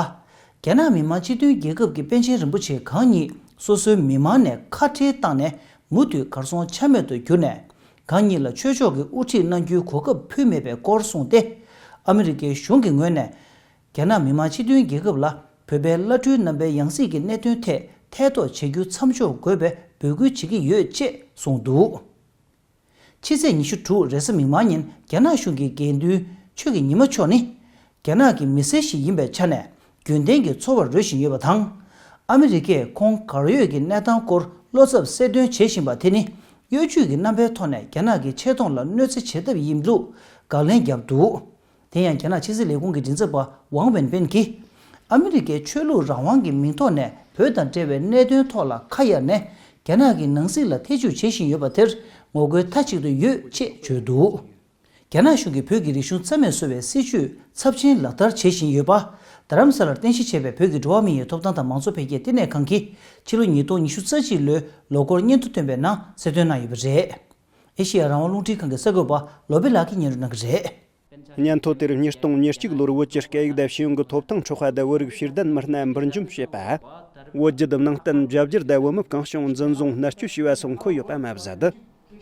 རྒྱ་ནག་མི་དམངས་སྤྱི་མཐུན་རྒྱལ་ཁབ་ཀྱི་པཎ་ཆེན་རིན་པོ་ཆེ་གང་ཉིད་སོ་སོའི་མི་མང་ནས་ཁ་བྲལ་བཏང་ནས་མུ་མཐུད་གར་སོང་ཆ་མེད་དུ་གྱུར་ནས། གང་ཉིད་ལ་ཆོས་ཕྱོགས་ཀྱི་དབུ་ཁྲིད་གནང་རྒྱུའི་གོ་སྐབས་ཕུལ་མེད་པའི་སྐོར་གསུངས་ཏེ། ཨ་མི་རི་ཀའི་གཞུང་གི་ངོས་ནས། རྒྱ་ནག་མི་དམངས་སྤྱི་མཐུན་རྒྱལ་ཁབ་ལ་བོད་པའི་བླ་སྤྲུལ་རྣམ་པའི་ཡང་སྲིད་ཀྱི་གནད་དོན་ཐད་ཐེ་གཏོགས་བྱེད་རྒྱུ་མཚམས་འཇོག་དགོས་པའི་འབོད་སྐུལ་བྱེད་ཀྱི་ཡོད་ཅེས་གསུངས་འདུག་ཕྱི་ཚེས་ཉི་ཤུ་དྲུག་རེས་གཟའ་མིག་དམར་ཉིན་རྒྱ་ནག་གཞུང་གི་དགེ་འདུན་ཆོས་ཀྱི་ཉི་མ་མཆོག་ནི། རྒྱ་ནག་གི་མི་སེར་ཞིག་ཡིན་པའི་ཆ་ནས་རྒྱུན་ལྡན་གྱི་འཚོ་བ་རོལ་བཞིན་ཡོད་པ་དང་། ཨ་མི་རི་ཀས་ཁོང་གར་ཡོད་ཀྱི་གནས་སྟངས་སྐོར་བློ་འཚབ་གསལ་སྟོན་བྱེད་བཞིན་པ་དེ་ནི་གཡོ་ཇུས་ཀྱི་རྣམ་པའི་ཐོག་ནས་རྒྱ་ནག་གི་ཆེ་མཐོང་ལ་གནོད་འཚེ་བྱེད་ཐབས་ཡིན་ལུགས་དགག་ལན་བརྒྱབ་འདུག་དེ་ཡང་རྒྱ་ནག་ཕྱི་སྲིད་ལས་ཁུངས་ཀྱི་མགྲིན་ཚབ་པ་ཝང་ཝེན་པེན་གྱིས། ཨ་མི་རི་ཀའི་ཆོས་ལུགས་རང་དབང་གི་མིང་ཐོག་ནས་བོད་དང་འབྲེལ་བའི་གནད་དོན་ཐོག་ལ་ཁ་གཡར་ནས་རྒྱ་ནག་གི་ནང་སྲིད་ལ་ཐེ་ཇུས་བྱེད་བཞིན་ཡོད་པ་དེར་ངོ་རྒོལ་མཐའ་གཅིག་ཏུ་ཡོད་ཅེས་བརྗོད་འདུག་རྒྱ་ནག་གཞུང་གིས་བོད་ཀྱི་རིག་གཞུང་རྩ་མེད་བཟོ་བའི་སྲིད་བྱུས་ཚབས་ཆེན་ལག་བསྟར་བྱེད་བཞིན་ཡོད་པ། རྡ་རམ་ས་ལར་རྟེན་གཞི་བྱས་པའི་བོད་ཀྱི་འགྲོ་བ་མི་ཡི་ཐོབ་ཐང་དང་མང་གཙོ་འཕེལ་རྒྱས་བསྟི་གནས་ཁང་གིས་ཕྱི་ལོ་ཉིས་སྟོང་ཉི་ཤུ་རྩ་གཅིག་ལོའི་ལོ་འཁོར་སྙན་ཐོ་བཏོན་པའི་ནང་གསལ་སྟོན་གནང་ཡོད་པ་རེད། ཨེ་ཤེ་ཡ་རང་དབང་རླུང་འཕྲིན་ཁང་གི་གསར་འགོད་པ་ལོ་པི་ལགས་ཀྱིས་སྙན་སྒྲོན་གནང་གི་རེད། སྙན་ཐོ་དེར་ཉིས་སྟོང་ཉེར་གཅིག་ལོར་བོད་ཀྱི་སྐད་ཡིག་དང་ཤེས་ཡོན་གྱི་ཐོབ་ཐང་འཕྲོག་པ་དང་བོད་རིགས་ཤེས་ལྡན་མི་སྣ་འབུར་འཇོམས་བྱས་པ། བོད་བརྒྱུད་ནང་བསྟན་རྒྱ་བསྒྱུར་དང་བོད་མི་གང་བྱུང་འཛིན་བཟུང་མནར་གཅོད་བྱས་པ་སོགས་འཁོད་ཡོད་པ་མ་ཟད།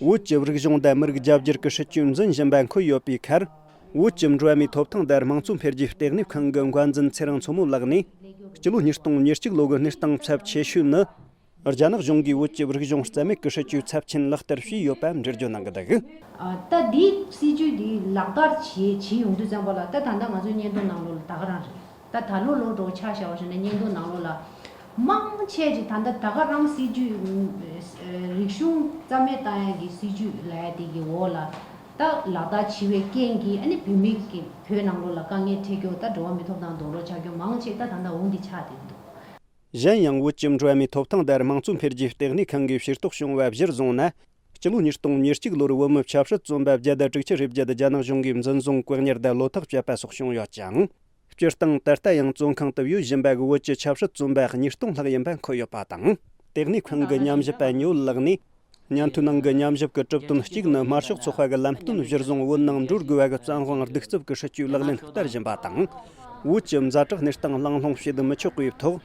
བོད་ཀྱི་རིག་གཞུང་དང་མི་རིགས་རྒྱ་བསྒྱུར་གྱི་སྲིད་བྱུས་འཛིན་བཞིན་པ་འཁོད་ཡོད་པའི་ཁར། བོད་ཀྱི་འགྲོ་བ་མིའི་ཐོབ་ཐང་དང་དམངས་གཙོ་འཕེལ་རྒྱས་ལྟེ་གནས་ཁང་གི་འགན་འཛིན་ཚེ་རིང་མཚོ་མོ་ལགས་ནས། སྤྱི་ལོ་ཉིས་སྟོང་ཉེར་གཅིག་ལོ་གི་གནས་སྟངས་ཚབས་ཆེ་ཤོས་ནི། རྒྱ་ནག་གཞུང་གིས་བོད་ཀྱི་རིག་གཞུང་རྩ་མེད་ཀྱི་སྲིད་བྱུས་ཚབས་ཆེན་ལག་བསྟར་བྱས་ཡོད་པ་འགྲེལ་བརྗོད་གནང་གི་འདུག་ཨ། ད་འདིའི་སྲིད་བྱུས་འདི་ལག་བསྟར་བྱེད་བྱེད་ཡོང་དུས་ཙམ་པ་ལ་ད་ད་ལྟ་ང་ཚོའི་སྙན་ཐོ་ནང་ལོགས་ལ་ད་ག་རང་རེད། ད་ད་ལོ་ལོ་འགྲོ་ཆ་བཞག་པ་བྱས་ན་སྙན་ཐོ་ནང་ལོགས་ལ་མང་ཆེ་ཅིག་ད་ལྟ་ད་ག་རང་སྲིད་བྱུས། ཨ། རིག་གཞུང་རྩ་མེད་བཏང་ཡ་གི་སྲིད་བྱུས་ལབ་ཡ་དེ་གི་འོག་ལ་ད་ལག་བསྟར་བྱེད་པའི་རྐྱེན་གྱིས་ཨ་ནི་བོད་མི་གི་བོད་ནང་ལོགས་ལ་དཀའ་ངལ་འཕྲད་རྒྱུ། ད་འགྲོ་བ་མིའི་ཐོབ་ཐང་རྡོག་རོལ་ཆགས་རྒྱུ་མང་ཆེ་ད་ད་ལྟ་འོ་འདི་ཆགས་བསྡད་འདུག་གཞན་ཡང་བོད་ཀྱི་འགྲོ་བ་མིའི་ཐོབ་ཐང་དང་དམངས་གཙོ་འཕེལ་རྒྱས་ལྟེ་གནས་ཁང་གིས་ཤེས་རྟོགས་བྱུང་བ་གཞིར་བཟུང་ན། སྤྱི་ལོ་ཉིས་སྟོང་ཉེར་གཅིག་ལོར་བོད་མི་ཆབ་སྲིད་བཙོན་པ་བརྒྱ་དང་དྲུག་ཅུ་རེ་བརྒྱད་རྒྱ་ནག་གཞུང་གིས་འཛིན་བཟུང་བཀག་ཉར་དང་བློ་ཐག་བཅད་པ་སོགས་བྱུང་ཡོད་ཅིང་། སྤྱིར་བཏང་ད་ལྟ་ཡང་བཙོན་ཁང་དུ་བཞུགས་བཞིན་པ་གི་བོད་ཀྱི་ཆབ་སྲིད་བཙོན་པ་ཉིས་སྟོང་ལྷག་ཡིན་པ་འཁོད་ཡོད་པ་དང་། དེ་སྔའི་ཁོང་གི་ཉམས་ཞིབ་པ་ཉི་འོད་ལགས་ནས། ཉན་ཐོས་ནང་གི་ཉམས་ཞིབ་ཀྱི་གྲུབ་དོན་གཅིག་ནི། དམར་ཤོག་ཚོགས་པ་གི་ལམ་སྟོན་གཞིར་བཟུང་བོད་ནང་འགྲོ་དགོས་པ་གི་བཙན་དབང་གདུག་རྩུབ་ཀྱི་སྲིད་ཇུས་ལག་ལེན་བསྟར་བཞིན་པ་དང་། བོད་ཀྱི་ཛ་དྲག་གནས་སྟངས་གླེང་སློང་བྱེད་མི་ཆོག་པའི་ཐོག་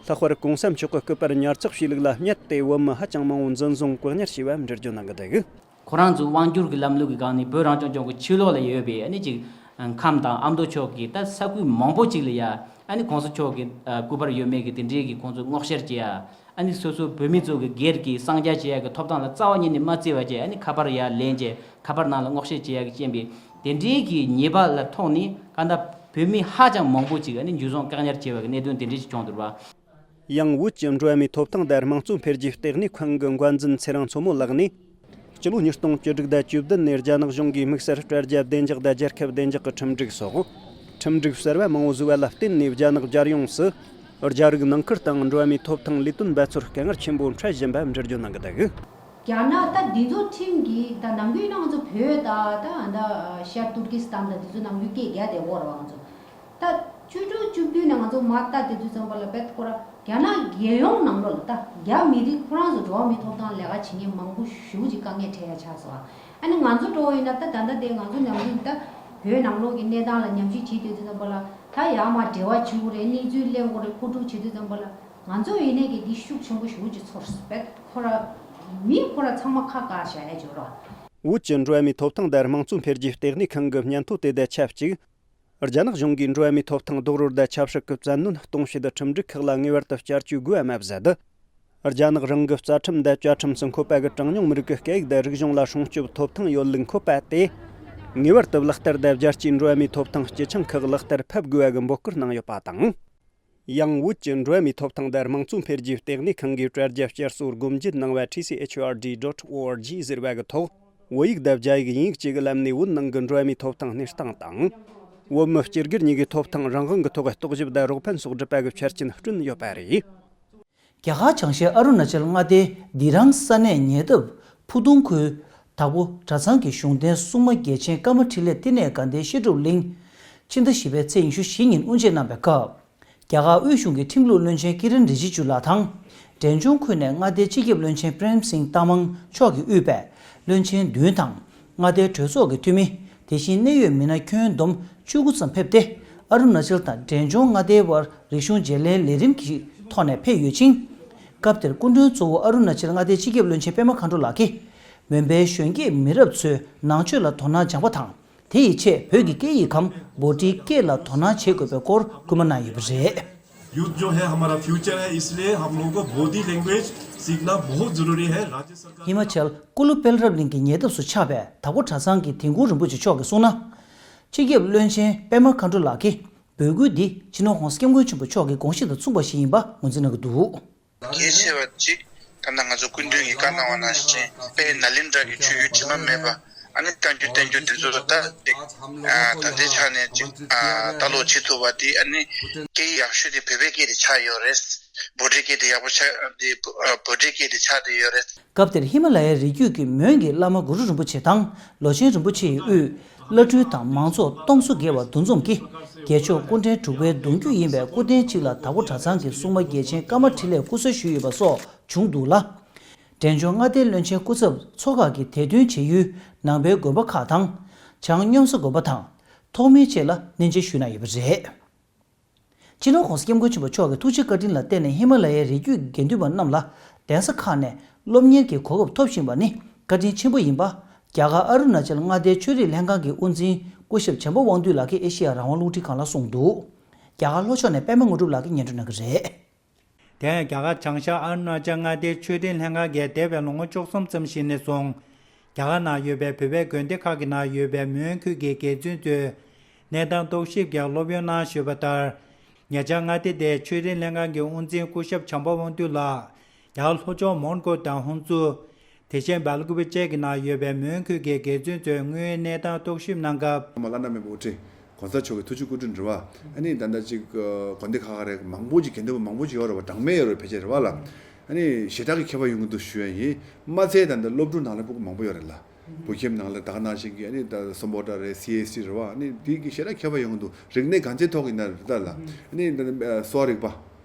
ལྷག་པར་གོང་ས་མཆོག་གི་སྐུ་པར་ཉར་ཚགས་བྱས་ལུགས་ལ་བསྙད་དེ། བོད་མི་ཧ་ཅང་མང་བོ་འཛིན་བཟུང་བཀག་ཉར་བྱས་པ་འགྲེལ་བརྗོད་གནང་གི་འདུག། ཁོ་རང་ཚོའི་དབང་སྒྱུར་གྱི་ལམ་ལུགས་ཀྱི་སྒང་ནས་བོད་རང་སྐྱོང་ལྗོངས་ཀྱི་ཕྱི་ལོགས་ལ་ཡོད་པའི་ཨ་ནི་ཅིག་ཁམས་དང་ཨ་མདོ་ཕྱོགས་ཀྱི་ད་ས་ཁུལ་མང་པོ་ཅིག་ལ་ཡ་ཨ་ནི་གོང་ས་མཆོག་གི་ཨ་སྐུ་པར་ཡོད་མེད་ཀྱི་དེ་འདྲའི་གི་ཁོང་ཚོས་སྔོག་བཤེར་བྱེད་ཡ། ཨ་ནི་སོ་སོ་བོད་མི་ཚོ་གི་སྒེར་གྱི་གསང་རྒྱ་བྱེད་ཡ་གི་ཐོབ་ཐང་ལ་རྩ་བ་ཉིད་ནས་མ་བརྩི་བ་བྱས། ཨ་ནི་ཁ་པར་ཡར་ལེན་བྱས། ཁ་པར་ནང་ལ་སྔོག་བཤེར་བྱེད་ཡ་གི་རྐྱེན་པས་དེ་འདྲའི་གི་ཉེས་པ་ལ་ཐོགས་ནས་གང་ལྟར་བོད་མི་ཧ་ཅང་མང་པོ་ཅིག་ཨ་ནི་འཇུ་བཟུང་བཀག་ཉར་བྱས་པ་གི་གནད་དོན་དེ་འདྲ་ཞིག་བྱུང་འདུག་པ། ཡང་བོད་ཀྱི་འགྲོ་བ་མིའི་ཐོབ་ཐང་དང་དམངས་གཙོ་འཕེལ་རྒྱས་ལྟེ་གནས་ཁང་གི་འགན་འཛིན་ཚེ་རིང་མཚོ་མོ་ལགས་ནས། སྤྱི་ལོ་ཉིས་སྟོང་བཅུ་དྲུག་དང་བཅུ་བདུན་ནས་རྒྱ་ནག་གཞུང་གིས་དམིགས་བསལ་དྲ་རྒྱ་བདེ་འཇགས་དང་རྒྱལ་ཁབ་བདེ་འཇགས་ཀྱི་ཁྲིམས་སྒྲིག་སོགས་ཁྲིམས་སྒྲིག་གསར་བ་མང་བོ་བཟོས་པ་ལ་བརྟེན་ནས། རྒྱ་ནག་རྒྱལ་ཡོངས་སུ་རྒྱ་རིགས་ནང་ཁུལ་དང་འགྲོ་བ་མིའི་ཐོབ་ཐང་ལས་དོན་པ་ཚོར་དཀའ་ངལ་ཆེན་པོ་འཕྲད་བཞིན་པ་འགྲེལ་བརྗོད་གནང་གི་འདུག། རྒྱ་ནག་ད་འདི་ཚོ་ཁྲིམས་ཀྱིས་ད་ནམ་རྒྱུན་ཡིན་ན་ང་ཚོ་བོད་ད་ད་ད་ཤར་ཏུར་ཀི་སི་ཐན་ད་འདི་ཚོ་ནམ་རྒྱུན་སྐད་རྒྱག་བསྡད་ཡོད་རེད་བ། ང་ཚོ་ད་བཅུ་དྲུག་བཅུ་བདུན་ནས་ང་ཚོ་མར་ལྟ་དེ་དུས་ཙམ་པ་ལ་བེད་ཁོ་ར་རྒྱ་ནག་རྒྱལ་ཡོངས་ནང་ལོགས་ལ་ད་རྒྱ་མི་རིགས་ཁོ་རང་ཚོ་འགྲོ་བ་མིའི་ཐོབ་ཐང་ལས་ཀ་བྱེད་མཁན་མང་པོ་ཞེ་པོ་ཅིག་དཀའ་ངལ་འཕྲད་ཡ་ཆགས་སོང་། ཨ་ནི་ང་ཚོ་འགྲོ་བ་ཡིན་ན་ད་ད་ལྟ་དེ་ང་ཚོ་ནམ་རྒྱུན་ད་བོད་ནང་ལོགས་ཀྱི་གནས་སྟངས་ལ་ཉམས་ཞིབ་བྱེད་དུས་ཙམ་པ་ལ་ད་ཡར་མར་འབྲེལ་བ་བྱེད་དགོས་རེད། གནས་ཚུལ་གླེང་དགོས་རེད། ཕོ་ཕྲུག་བྱེད་དུས་ཙམ་པ་ལ་ང་ཚོ་ཡིན་ནའི་གི་འདི་ཤུགས་ཆེན་པོ་ཞེ་པོ་ཅིག་ཚོར་སོང་། བེད་ཁོ་ར་མི་ཁོ་ར་ཚང་མ་ཁ་བཀག་བཞག་ཡ་ཅིག་ཡོད་རེད། བོད་ཀྱི་འགྲོ་བ་མིའི་ཐོབ་ཐང་དང་དམངས་གཙོ་འཕེལ་རྒྱས་ལྟེ་གནས་ཁང་གི་སྙན་ཐོ་དེ་དང་ཆབས་ཅིག། རྒྱ་ནག་གཞུང་གིས་འགྲོ་བ་མིའི་ཐོབ་ཐང་རྡོག་རོལ་དང་ཆབ་སྲིད་ཀྱི་བཙན་གནོན་གཏོང་བྱེད་ཁྲིམས་སྒྲིག་ཁག་ལ་ངེས་པར་དུ་བསྐྱར་བཅོས་དགོས་པ་མ་ཟད། རྒྱ་ནག་རང་གི་རྩ་ཁྲིམས་དང་བཅའ་ཁྲིམས་སུ་འཁོད་པ་གི་གྲངས་ཉུང་མི་རིགས་ཀྱི་སྐད་ཡིག་དང་རིག་གཞུང་ལ་སྲུང་སྐྱོབ་ཐོབ་ཐང་ཡོད་ལུགས་འཁོད་པ་དེ། ངེས་པར་དུ་ལག་བསྟར་དང་རྒྱལ་སྤྱིའི་འགྲོ་བ་མིའི་ཐོབ་ཐང་སྤྱི་ཆིངས་ཁག་ལག་བསྟར་ཕབ་དགོས་པ་གི་འབོད་སྐུལ་གནང་ཡོད་པ་དང་། ཡང་བོད་ཀྱི་འགྲོ་བ་མིའི་ཐོབ་ཐང་དང་དམངས་གཙོ་འཕེལ་རྒྱས་ལྟེ་གནས་ཁང་གིས་དྲ་རྒྱ་བསྐྱར་གསོ་སྒོ་འབྱེད་གནང་བ་T C H R D dot O R G ཟེར་བ་གི་ཐོག་བོད་ཡིག་དང་རྒྱ་ཡིག་དབྱིན་ཡིག་བཅས་ཀྱི་ལམ་ནས་བོད་ནང་གི་འགྲོ་བ་མིའི་ཐོབ་ཐང་གནས་སྟངས་དང་། བོད་མི་སྤྱི་སྒེར་གཉིས་ཀྱི་ཐོབ་ཐང་རང་དབང་གི་ཐོག་རྟོག་ཞིབ་དང་རོགས་ཕན་སོགས་བསྒྲུབས་པ་གི་ཆ་རྐྱེན་བསྐྲུན་ཡོད་པ་རེད། རྒྱ་གར་བྱང་ཤར་ཨ་རུ་ན་ཅལ་མངའ་སྡེའི་དི་རང་ས་གནས་ཉེ་འདབས་ཕུ་ཏུང་ཁུལ་དྭགས་པོ་གྲྭ་ཚང་གི་གཞུང་རྟེན་སྲུང་མ་རྒྱལ་ཆེན་ཀརྨ་ཕྲིན་ལས་བསྟི་གནས་དགའ་ལྡན་བཤད་སྒྲུབ་གླིང་ཕྱི་ཟླ་བཞི་པའི་ཚེས་ཉི་ཤུ་བཞི་ཉིན་དབུ་འབྱེད་གནང་བའི་སྐབས། རྒྱ་གར་དབུས་གཞུང་གི་ཁྲིམས་ལུགས་བློན་ཆེན་ཀི་རན་རི་ཇི་ཇུ་ལགས་དང་། འབྲས་ལྗོངས་ཁུལ་ནས་མངའ་སྡེའི་སྤྱི་ཁྱབ་བློན་ཆེན་པྲེམ་སིང་ཏཱ་མང་མཆོག་གིས་དབུས་པའི་བློན་ཆེན་བདུན་དང་། མངའ་སྡེའི་གྲོས་ཚོགས་ཀྱི་འཐུས་མི། དེ་བཞིན་གནད་ཡོད་མི་སྣ་ཁྱོན་བསྡོམས་བཅུ་དགུ་ཙམ་ཕེབས་ཏེ། ཨ་རུ་ན་ཅལ་དང་འབྲས་ལྗོངས་མངའ་སྡེའི་དབར་རིག་གཞུང་བརྗེ་ལེན་ལས་རིམ་གྱི་ཐོག་ནས་ཕེབས་ཡོད་ཅིང་། སྐབས་དེར་སྐུ་མགྲོན་གཙོ་བོ་ཨ་རུ་ན་ཅལ་མངའ་སྡེའི་སྤྱི་ཁྱབ་བློན་ཆེན་པད་མ་མཁའ་འགྲོ་ལགས་ཀྱིས། མོན་པའི་གཞོན་སྐྱེས་མི་རབས་ཚོས་ནང་ཆོས་ལ་དོ་སྣང་སྦྱང་པ་དང་། དེ་ཡི་ཆེད་བོད་ཀྱི་སྐད་ཡིག་གམ་བྷོ་ཊའི་སྐད་ལ་དོ་སྣང་བྱེད་དགོས་པའི་སྐོར་སྐུལ་མ་གནང་ཡོད་པ་རེད། यूथ जो है हमारा फ्यूचर है, इसलिए हम लोगों को बोधी लैंग्वेज सीखना बहुत ज़रूरी है। राज्य सरकार ཧི་མ་ཅལ་ཀུ་ལུ་དཔལ་རབ་གླིང་གི་ཉེ་འདབས་སུ་ཆགས་པའི་དྭགས་པོ་གྲྭ་ཚང་གི་དིན་ཀུན་རིན་པོ་ཆེ་མཆོག་གིས་གསུངས་ན། སྤྱི་ཁྱབ་བློན་ཆེན་པད་མ་མཁའ་འགྲོ་ལགས་ཀྱིས་འབོད་སྐུལ་འདི་སྤྱི་ནོར་༸གོང་ས་༸སྐྱབས་མགོན་ཆེན་པོ་མཆོག་གི་དགོངས་གཞི་དང་མཚུངས་པ་ཞིག་ཡིན་པ་ངོས་འཛིན་གནང་གི་འདུག། གལ་ཆེ་བ་གཅིག་ད་ལྟ་ང་ཚོ་སྐུ་མགྲོན་གྱིས་བཀའ་གནང་བ་ནང་བཞིན་དཔལ་ནཱ་ལེནྡྲ་གི་ཆོས་བརྒྱུད་དྲི་མ་མེད་པ་ཨ་ནི་བསྟན་རྒྱུན་བསྟན་རྒྱུ་འདི་ཚོ་ལ་ད་ཅིག་ཨ་ད་ལྟའི་ཆ་ནས་ཅིག་ཨ་ལྟ་ཀློག་བྱེད་ཐུབ་པ་དེ་ཨ་ནི་སྐད་ཡིག་ཡག་ཤོས་དེ་བོད་པའི་སྐད་དེ་ཆགས་ཡོད་རེད། བྷོ་ཊའི་སྐད་དེ་ཡག་པོ་ཆགས་དེ་བྷོ་ཊའི་སྐད་དེ་ཆགས་བསྡད་ཡོད་རེད། སྐབས་དེར་ཧི་མ་ལ་ཡའི་རི་རྒྱུད་ཀྱི་མོན་གྱི་བླ་མ་གུ་རུ་རིན་པོ་ཆེ་དང་ལོ་ཆེན་རིན་པོ་ཆེ་ཡི་དབུས། བླ་སྤྲུལ་དང་མང་ཚོགས་སྟོང་སོ་བརྒལ་བ་འདུ་འཛོམས་ཀྱིས། རྒྱལ་མཆོག་སྐུ་ཕྲེང་དྲུག་པའི་གདུང་རྒྱུད་ཡིན་པའི་སྐུ་རྟེན་གཅིག་ལ་དྭགས་པོ་གྲྭ་ཚང་གི་སྲུང་མ་རྒྱལ་ཆེན་ཀརྨ་ཕྲིན་ལས་སྐུ་གསོལ་ཞུས་ཡོད་པ་སོགས་བྱུང་འདུག་ལ། འབྲས་ལྗོངས་མངའ་སྡེའི་བློན་ཆེན་སྐུ་ཚབ་ཚོགས་ཁག་གིས་དེ་མཐུན་བྱེད་ཡུལ་ནང་པའི་དགོན་པ་ཁག་དང་། བྱང་སྙོམས་ས་དགོན་པ་དང་། ཐོགས་མེད་བཅས་ལ་གནས་མཇལ་ཞུས་གནང་ཡོད་པ་རེད། སྤྱི་ནོར་༸གོང་ས་༸སྐྱབས་མགོན་ཆེན་པོ་མཆོག་གི་ཐུགས་རྗེ་བཀའ་དྲིན་ལ་བརྟེན་ནས་ཧི་མ་ལ་ཡའི་རི་རྒྱུད་ཀྱི་དགེ་འདུན་པ་རྣམས་ལ་གདན་ས་ཁག་ནས་སློབ་གཉེར་གྱི་གོ་སྐབས་ཐོབ་བཞིན་པ་ནི་བཀའ་དྲིན་ཆེན་པོ་ཡིན་པ། རྒྱ་གར་ཨ་རུ་ན་ཅལ་མངའ་སྡེའི་ཆོས་རིག་ལྷན་ཁང་གི་དབུ་འཛིན་སྐུ་ཞབས་བྱམས་པ་དབང་འདུས་ལགས་ཀྱིས་ཨེ་ཤེ་ཡ་རང་དབང་རླུང་འཕྲིན་ཁང་ལ་གསུངས་འདུག། རྒྱ་གར་ལྷོ་ཕྱོགས་ནས་པད་མ་དངོས་གྲུབ་ལགས་ཀྱིས་སྙན་སྒྲོན་གནང་གི་རེད། དེ་ཡང་རྒྱ་གར་བྱང་ཤར་ཨ་རུ་ན་ཅལ་མངའ་སྡེའི་ཆོས་རིག་ལྷན་ཁང་གིས་འདས་པའི་ལོ་ངོ་བཅུ་གསུམ་ཙམ་ཞིག་ནས་བཟུང་། རྒྱ་གར་ནང་ཡོད་པའི་བོད་པའི་དགོན་སྡེ་ཁག་གི་ནང་ཡོད་པའི་མོན་ཁུལ་གྱི་དགེ་བཙུན་ཚོས་གནས་སྟངས་རྟོག་ཞིབ་ཀྱི་སློབ་ཡོན་གནང་བཞིན་པ་ལྟར། ཉེ་ཆར་མངའ་སྡེ་དེའི་ཆོས་རིག་ལྷན་ཁང་གི་དབུ་འཛིན་སྐུ་ཞབས་བྱམས་པ་དབང་འདུས་ལགས། རྒྱ་གར་ལྷོ་ཕྱོགས་མོན་གྷོ་དང་ཧུན་སུར། དེ་བཞིན་སྦེལ་ཀོབ་བཅས་ཀྱི་ནང་ཡོད་པའི་མོན་ཁུལ་གྱི་དགེ་བཙུན་ཚོའི་དངོས་ཡོད་གནས་སྟངས་རྟོག་ཞིབ་གནང་སྐབས། མ་བླ་ན་མེད་པའི་དབུ་ཁྲིད་གོང་ས་མཆོག་གི་ཐུགས་རྗེ་སྐུ་དྲིན་རེད་བ། ཨ་ནི་ད་ལྟ་ཅིག་དགོན་སྡེ་ཁག་ཁག་རེད། མང་པོ་ཅིག་དགེ་འདུན་པ་མང་པོ་ཅིག་ཡོད་རེད་བ། གྲངས་མེད་ཡོད་རེད། ཕལ་ཆེར་རེད་བ་ལ། ཨ་ནི་ཞེ་དྲག་གི་ཁྱད་པར་ཡོང་གི་འདུག་ཞུ་ཡ་ཡིན། མ་ཚད་ད་ལྟ་སློབ་ཕྲུག་ནང་ལ་ཕྲུ་གུ་མང་པོ་ཡོད་རེད་ལ། བོད་ཁྱིམ་ནང་ལ་ད་ག་ནང་བཞིན་གྱི་ཨ་ནི་ད་སོམ་པོ་ཊ་རེད། སི་ཨེས་ཊི་རེད་བ། ཨ་ནི་དེ་གི་ཞེ་དྲག་ཁྱད་པར་ཡོང་གི་འདུག་རིག་གནས་གང་ཅིའི་ཐོག་ཡིན་ན་རེད་ད་ལ། ཨ་ནི་ད་ལྟ་གསོ་བ་རིག་པ།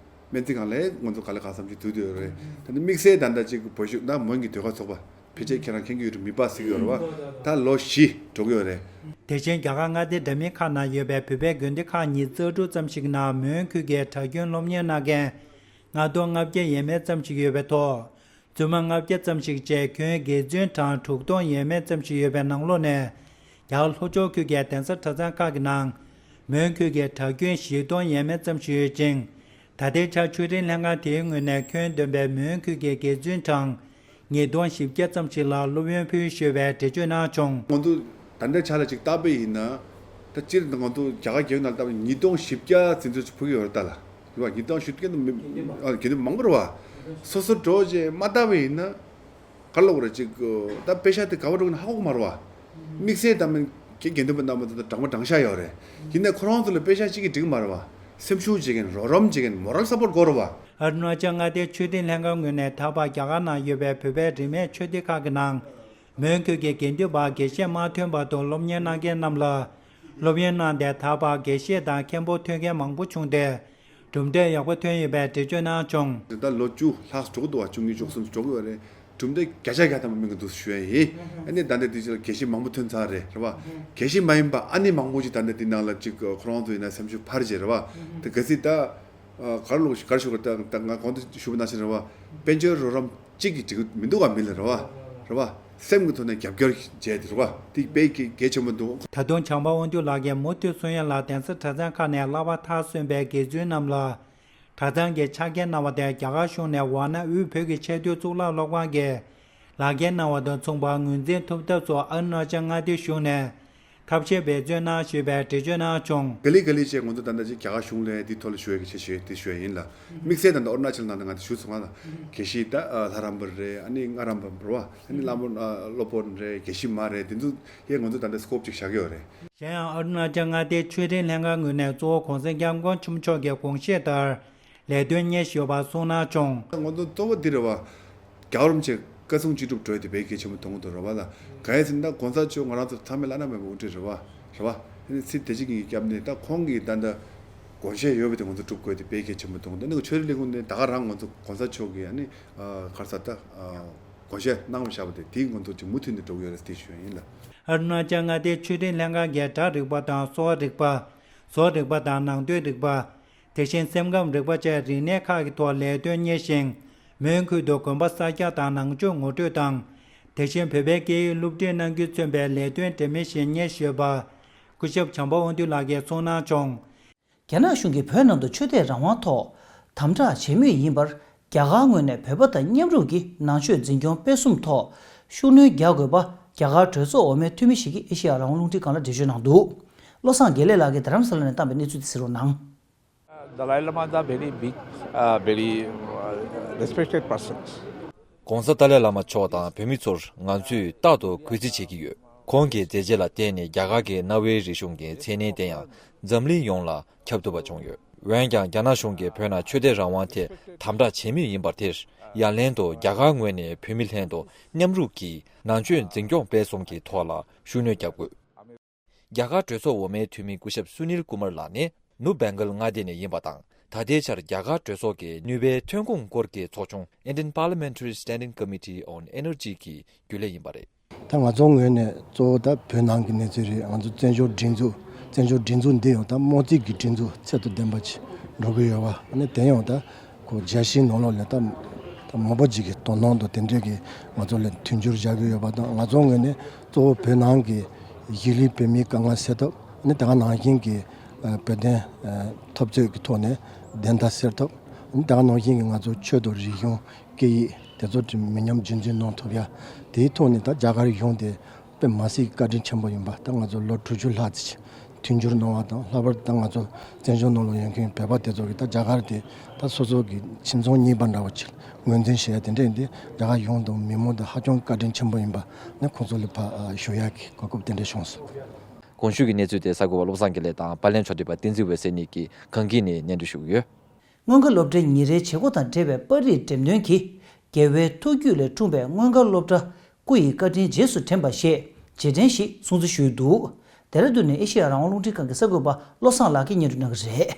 སྨན་རྩིས་ཁང་ལ་ང་ཚོ་ག་ལེ་ག་བསམ་གྱི་དུས་དུ་ཡོད་རེད། ད་ནི་དམིགས་བསལ་ད་ལྟ་ཅིག་བོད་ཤུགས་ན་མོན་གྱི་ཟློས་གར་ཚོགས་པ། ཕལ་ཆེར་ཁྱེད་རང་མཁྱེན་གྱི་ཡོད་རེད། མི་པ་ཟིག་ཡོད་རེད་བ། ད་ལོ་བཞི་འགྲོ་གི་ཡོད་རེད། དེ་བཞིན་རྒྱ་གར་མངའ་སྡེ་འདྲ་མིན་ཁག་ནང་ཡོད་པའི་བོད་པའི་དགོན་སྡེ་ཁག་ཉིས་རྩ་དྲུག་ཙམ་ཞིག་ནང་མོན་ཁུལ་གྱི་གྲྭ་རྒྱུན་སློབ་གཉེར་གནང་མཁན་ལྔ་སྟོང་ལྔ་བརྒྱ་ཡས་མས་ཙམ་ཞིག་ཡོད་པའི་ཐོག་བཙུན་མ་ལྔ་བརྒྱ་ཙམ་ཞིག་བཅས་ཁྱོན་དགེ་བཙུན་གྲངས་དྲུག་སྟོང་ཡས་མས་ཙམ་ཞིག་ཡོད་པའི་ནང་ལོགས་ནས། རྒྱ་གར་ལྷོ་ཕྱོགས་ཁུལ་གྱི་གདན་ས་གྲྭ་ཚང་ཁག་གི་ནང་། མོན་ཁུལ་གྱི་གྲྭ་རྒྱུན་བཞི་སྟོང་ཡས་མས་ཙམ་ཞིག་ཡོད་ཅིང་། ད་ལྟའི་ཆར་ཆོས་ཁྲིམས་ལྷན་ཁང་དེའི་ངོས་ནས་ཁྱོན་བསྡོམས་པའི་མོན་ཁུལ་གྱི་དགེ་བཙུན་གྲངས་ཉིས་སྟོང་བཞི་བརྒྱ་ཙམ་ཞིག་ལ་སློབ་ཡོན་ཕུལ་ཞུས་པའི་འགྲེལ་བརྗོད་གནང་བྱུང་། ང་ཚོ་ད་ལྟའི་ཆ་ལ་ཅིག་བལྟས་པ་ཡིན་ན། ད་སྤྱིར་ང་ཚོ་རྒྱ་གར་རྒྱལ་ཡོངས་ནང་བལྟས་པ་ཉིས་སྟོང་བཞི་བརྒྱ་ཙམ་ཚོད་ཅིག་ཕུལ་གྱི་ཡོད་རེད་ད་ལ། རེད་བ། ཉིས་སྟོང་བཞི་བརྒྱ་ནི་མི་ཨ་དགེ་འདུན་མང་པོ་རེད་བ། སོ་སོ་འགྲོ་བྱས་མ་བལྟས་པ་ཡིན་ན། ག་ལབ་དགོས་རེད། ཅིག་ད་པེ་ཤག་དེ་ག་པར་འགྲོ་གི་ན་ཧ་གོ་གི་མ་རེད་བ། དམིགས་བསལ་ད་མིན་དགེ་དགེ་འདུན་པ་རྣམ་པ་ཚོ་དང་གྲངས་མ་གྲངས་ཤག་ཡོད་རེད། ཡིན་ནའི་ཁོ་རང་ཚོ་ལ་པེ་ཤག་གཅིག་གིས་འགྲིག་གི་མ་རེད་བ། སེམས་ཤུགས་བྱེད་མཁན། རོགས་རམ་བྱེད་མཁན། མོ་རལ་སཔོར་དགོས་རེད་བ། ཨ་རུ་ན་ཅལ་མངའ་སྡེའི་ཆོས་ཁྲིམས་ལྷན་ཁང་ངོས་ནས་ད་བར་རྒྱ་གར་ནང་ཡོད་པའི་བོད་པའི་རིས་མེད་ཆོས་སྡེ་ཁག་གི་ནང་། མོན་ཁུལ་གྱི་དགེ་འདུན་པ་དགེ་བཤེས་མ་ཐོན་བར་དུ་སློབ་གཉེར་གནང་མཁན་རྣམས་ལ། སློབ་ཡོན་གནང་སྟེ་ད་བར་དགེ་བཤེས་དང་མཁན་པོ་ཐོན་མཁན་མང་པོ་བྱུང་སྟེ། གྲུབ་འབྲས་ཡག་པོ་ཐོན་ཡོད་པའི་འགྲེལ་བརྗོད་གནང་བྱུང་། ད་ལོ་བཅུ་ལྷག་འགྲོ་གི་འདུག་བ། བཅུ་གཉིས་བཅུ་གསུམ་འགྲོ་གི་ཡོད་རེད། གྲུབ་འབྲས་བརྒྱ་ཆ་བརྒྱ་ཐམ་པ་སྨིན་གྱི་འདུག་ཞུ་ཡ་ཡིན། ཨ་ནི་ད་ལྟ་དེ་ཅིག་ལ་དགེ་བཤེས་མང་པོ་ཐོན་ཚར་རེད། རེད་བ། དགེ་བཤེས་མ་ཡིན་པ་ཨ་ནེ་མང་པོ་ཅིག་ད་ལྟ་དེ་ནང་ལ་ཅིག་ཁོ་རང་ཚོ་ཡིན་ན་སེམས་ཤུགས་འཕར་བྱས། རེད་བ། དེ་གལ་སྲིད་ད་ག་རེ་ལོག་ག་རེ་ཞུ་དགོས། ད་ད་ང་གོང་དུ་ཞུས་པ་ནང་བཞིན་རེད་བ། དཔལ་འབྱོར་རོགས་རམ་གཅིག་གིས་འགྲིག་གི་མི་འདུག་ག་མི་ལ། རེད་བ། རེད་བ། སེམས་ཀྱི་ཐོག་ནས་རྒྱབ་སྐྱོར་བྱས་ཏེ། རེད་བ། དེ་དཔེ་གལ་གལ་ཆེན་པོ་འདུག་ད་དུང་བྱམས་པ་དབང་འདུས་ལགས་ཀྱིས་མུ་མཐུད་གསུང་ཡ་ལ། གདན་ས་གྲྭ་ཚང་ཁག་ནས་གླ་བ་མཐར་སོན་པའི་དགེ་བཙུན་རྣམས་ལ། གྲྭ་ཚང་གི་ཕྱག་འཁྱེར་གནང་བ་དེ་རྒྱ་གར་གཞུང་ནས་ཝཱ་ཎ་དབུས་བོད་ཀྱི་ཆེས་མཐོའི་གཙུག་ལག་སློབ་ཁང་གིས་ལག་འཁྱེར་གནང་བ་དང་མཚུངས་པར་ངོས་འཛིན་ཐུབ་ཐབས་སུ་ཨ་རུ་ན་ཅལ་མངའ་སྡེའི་གཞུང་ནས་ཐབས་ཤེས་འབད་བརྩོན་གནང་ཞེས་པའི་འགྲེལ་བརྗོད་གནང་བྱུང་། ག་ལེ་ག་ལེ་བྱས་ང་ཚོ་ད་ལྟ་ཅིག་རྒྱ་གར་གཞུང་ལ་དེའི་ཐོག་ལ་ཞུ་ཡ་གི་ཆེད་ཞུ་ཡ་དེ་ཞུ་ཡ་ཡིན་ལ། དམིགས་བསལ་ད་ལྟ་ཨ་རུ་ན་ཅལ་ནང་ནས་ང་དེ་ཞུས་སོང་ང་ལ། དགེ་བཤེས་ད་ལྷ་རམས་པ་རེད། ཨ་ནི་སྔགས་རམས་པ་རེད་བ། ཨ་ནི་བླ་མ་སློབ་དཔོན་རེད། དགེ་བཤེས་མ་རེད། དེ་ཚོ་ཡས་ང་ཚོ་ད་ལྟ་སི་ཀོབ་ཅིག་བཞག་གི་ཡོད་རེད། གཞན་ཡང་ཨ་རུ་ན་ཅལ་མངའ་སྡེའི་ཆོས་ཁྲིམས་ལྷན་ཁང་ངོས་ནས་གཙོ་བོ་གོང་ས་སྐྱབས་མགོན་ཆེན་པོ་མཆོག་གི་དགོངས་བཞེད་ལྟར་ལས་དོན་གཉེར་བཞིན་ཡོད་པ་གསུངས་གནང་བྱུང་། ང་ཚོ་གཙོ་བོ་འདི་རེད་བ། རྒྱལ་བ་རིན་པོ་ཆེ་བཀའ་གསུང་ཅི་སྒྲུབ་འགྲོ་ཡ་དེ་དཔེ་གལ་ཆེན་པོ་མཐོང་གི་འདུག་རེད་བ་ལ། གང་ཡིན་ཟེར་ན་གོང་ས་མཆོག་ང་རང་ཚོ་ཚང་མའི་བླ་ན་མེད་པའི་དབུ་ཁྲིད་རེད་བ། རེད་བ། ཨ་ནི་ཚེ་འདི་ཕྱི་གཉིས་ཀྱི་སྐྱབས་གནས། ད་ཁོང་གིས་ད་ལྟ་དགོངས་བཞེད་ཡོད་པ་དེ་ང་ཚོ་སྒྲུབ་དགོས་དེ་དཔེ་གལ་ཆེན་པོ་མཐོང་གི་འདུག་ཨ་ནི་ཆོས་རིག་ལས་ཁུངས་ནས་ད་ག་རང་ང་ཚོ་གོང་ས་མཆོག་གིས་ཨ་ནི་ག་རེ་ཟེར་ད། དགོངས་བཞེད་གནང་བཞག་པ་དེ་དེ་ང་ཚོ་ཅིག་མུ་མཐུད་ནས་འགྲོ་གི་ཡོད་རེད་ཟེར་ཞུ་ཡ་ཡིན་ལ། ཨ་རུ་ན་ཅལ་མངའ་སྡེའི་ཆོས་ཁྲིམས་ལྷན་ཁང་གིས་སྒྲ་རིག་པ་དང་གསོ་བ་རིག་པ། བཟོ་རིག་པ་དང་ནང་དོན་རིག་པ། དེ་བཞིན་སེམས་ཁམས་རིག་པ་བཅས་རིག་གནས་ཁག་གི་ཐོག་ལས་དོན་གཉེར་ཞིང་། མོན་ཁུལ་དུ་དགོན་པ་གསར་རྒྱག་དང་ནང་ཆོས་ངོ་སྤྲོད་དང་། དེ་བཞིན་བོད་པའི་སྐད་ཡིག་སློབ་ཁྲིད་གནང་རྒྱུས་མཚོན་པའི་ལས་དོན་འདྲ་མིན་ཞིག་གཉེར་བཞིན་ཡོད་པ། སྐུ་ཞབས་བྱམས་པ་དབང་འདུས་ལགས་ཀྱིས་གསུངས་གནང་བྱུང་། རྒྱ་ནག་གཞུང་གིས་བོད་ནང་དུ་ཆོས་དད་རང་དབང་ཐོག་དམ་དྲག་བྱེད་མུས་ཡིན་པར། རྒྱ་གར་ངོས་ནས་བོད་པ་དང་མཉམ་རུབ་ཀྱིས་ནང་ཆོས་འཛིན་སྐྱོང་སྤེལ་གསུམ་ཐོག་ཤུགས་སྣོན་རྒྱག་དགོས་པ། རྒྱ་གར་གྲོས་ཚོགས་འོག་མའི་འཐུས་མི་ཞིག་གིས་ཨེ་ཤེ་ཡ་རང་དབང་རླུང་འཕྲིན་ཁང་ལ་འགྲེལ་བརྗོད་གནང་འདུག་བློ་བཟང་དགེ་ལེགས་ལགས་ཀྱིས་རྡ་རམ་ས་ལ་ནས་བཏང་བའི་གནས་ཚུལ་དེ་གཟིགས་རོགས་གནང་། Dalai Lama is a very big, uh, very, uh, respected person. ༸གོང་ས་ཏཱ་ལའི་བླ་མ་མཆོག་དང་བོད་མི་ཚོར་ང་ཚོས་རྟག་ཏུ་གུས་བརྩི་བྱེད་ཀྱི་ཡོད། ཁོང་གི་མཛད་རྗེས་ལ་བརྟེན་ནས་རྒྱ་གར་གྱི་གནའ་བོའི་རིག་གཞུང་གི་མཚན་གནས་དེ་ཡང་འཛམ་གླིང་ཡོངས་ལ་ཁྱབ་ཐུབ་པ་བྱུང་ཡོད། འོན་ཀྱང་རྒྱ་ནག་གཞུང་གིས་བོད་ནང་ཆོས་དད་རང་དབང་དེ་དམ་དྲག་བྱེད་མུས་ཡིན་པར་ཐལ། ཡ་ལན་དུ་རྒྱ་གར་ངོས་ནས་བོད་མི་ལྷན་དུ་མཉམ་རུབ་ཀྱིས་ནང་ཆོས་འཛིན་སྐྱོང་སྤེལ་གསུམ་གྱི་ཐོག་ལ་ཤུགས་སྣོན་རྒྱག་དགོས། རྒྱ་གར་གྲོས་ཚོགས་འོག་མའི་འཐུས་མི་སྐུ་ཞབས་སུ་ནིལ་ཀུ་མར་ལགས་ནི་ནུབ་བེང་གལ་མངའ་སྡེ་ནས་ཡིན་པ་དང་། ད་ལྟའི་ཆར་རྒྱ་གར་གྲོས་ཚོགས་ཀྱི་ནུས་པའི་ཐོན་ཁུངས་སྐོར་གྱི་ཚོགས་ཆུང་Indian Parliamentary Standing Committee on Energy གྱི་རྒྱུན་ལས་ཡིན་པ་རེད། ད་ང་ཚོ་ངོས་ནས་གཙོ་བོ་ད་བོད་ནང་གི་གནས་ཚུལ་རེད། ང་ཚོ་བཙན་བྱོལ་སྒྲིག་འཛུགས་བཙན་བྱོལ་སྒྲིག་འཛུགས་འདི་ཡང་ད་དམངས་གཙོའི་གི་སྒྲིག་འཛུགས་ཚད་དང་ལྡན་པ་ཅིག་འགྲོ་གི་ཡོད་པ། ཨ་ནི་དེ་ཡང་ད་ཁོ་རྒྱལ་སྤྱིའི་ནང་ལོགས་ལ་ད་ད་མང་པོ་ཅིག་གི་དོ་སྣང་དང་དེ་འདྲས་ཀྱི་ང་ཚོ་ལ་མཐུན་འགྱུར་བྱ་གི་ཡོད་པ་དང་། ང་ཚོ་ངོས་ནས་གཙོ་བོ་བོད་ནང་གི་གཞིས་ལུས་བོད་མིའི་དཀའ་ངལ་སེལ་ཐབས། ཨ་ནི་དེ་ག་ནང་བཞིན་གྱི་ཨ་བོད་དོན་ཨ་འཐབ་རྩོད་ཀྱི་ཐོག་ནས་བདེན་མཐའ་གསལ་ཐབས། ཨ་ནི་དེ་ག་ནང་བཞིན་གྱི་ང་ཚོ་ཆོས་དང་རིག་གཞུང་སྐད་ཡིག་དེ་ཚོ་མི་ཉམས་རྒྱུན་འཛིན་གནང་ཐུབ་ཡ། དེའི་ཐོག་ནས་ད་རྒྱ་གར་གཞུང་དེ་དཔེ་མ་སྲིད་བཀའ་དྲིན་ཆེན་པོ་ཡིན་པ། ད་ང་ཚོ་ལོ་དྲུག་ཅུ་ལྷག་ཙམ་མཐུན་འགྱུར་གནང་བ་དང་། ལྷག་པར་ད་ང་ཚོ་བཙན་བྱོལ་ནང་ལ་ཡོད་མཁན་བོད་པ་དེ་ཚོ་གིས་ད་རྒྱ་གར་དེ་ད་སོ་སོ་གི་ཁྱིམ་ཚང་གཉིས་པ་འདྲ་བོ་ཅིག་ངོས་འཛིན་བྱེད་ཡ་དེ་འདྲས་འདི་རྒྱ་གར་གཞུང་དང་མི་མང་དང་ཧ་ཅང་བཀའ་དྲིན་ཆེན་པོ་ཡིན་པ་ནི་ཁོང་ཚོ་ལ་ཕར་ཞུ་ཡ་གི་གོ་སྐབས་དེ་འདྲས་བྱུང་སོང་། གོང་ཞུས་ཀྱི་གནས་ཚུལ་དེ་གསར་འགོད་པ་བློ་བཟང་དགེ་ལེགས་དང་། པར་ལེན་ཕྱོགས་སྒྲིག་པ་བསྟན་འཛིན་འོད་ཟེར་གཉིས་ཀྱིས་གངས་སྐྱིད་ནས་སྙན་སྒྲོན་ཞུ་གི་ཡོད། མངོན་དགའ་སློབ་གྲྭའི་ཉིན་རེའི་བྱེད་སྒོ་དང་འབྲེལ་བའི་པར་རིས་འགྲེམས་སྟོན་གྱིས། རྒྱལ་བའི་ཐུགས་རྒྱུད་ལས་འཁྲུངས་པའི་མངོན་དགའ་སློབ་གྲྭ་སྐུ་ཡི་བཀའ་དྲིན་རྗེས་སུ་དྲན་པ་ཞེས་རྗེས་དྲན་ཞིག་སྲུང་བརྩི་ཞུས་འདུག། ལྡེ་ར་ལྡུན་ནས་ཨེ་ཤེ་ཡ་རང་དབང་རླུང་འཕྲིན་ཁང་གི་གསར་འགོད་པ་བློ་བཟང་ལགས་ཀྱིས་སྙན་སྒྲོན་གནང་གི་རེད།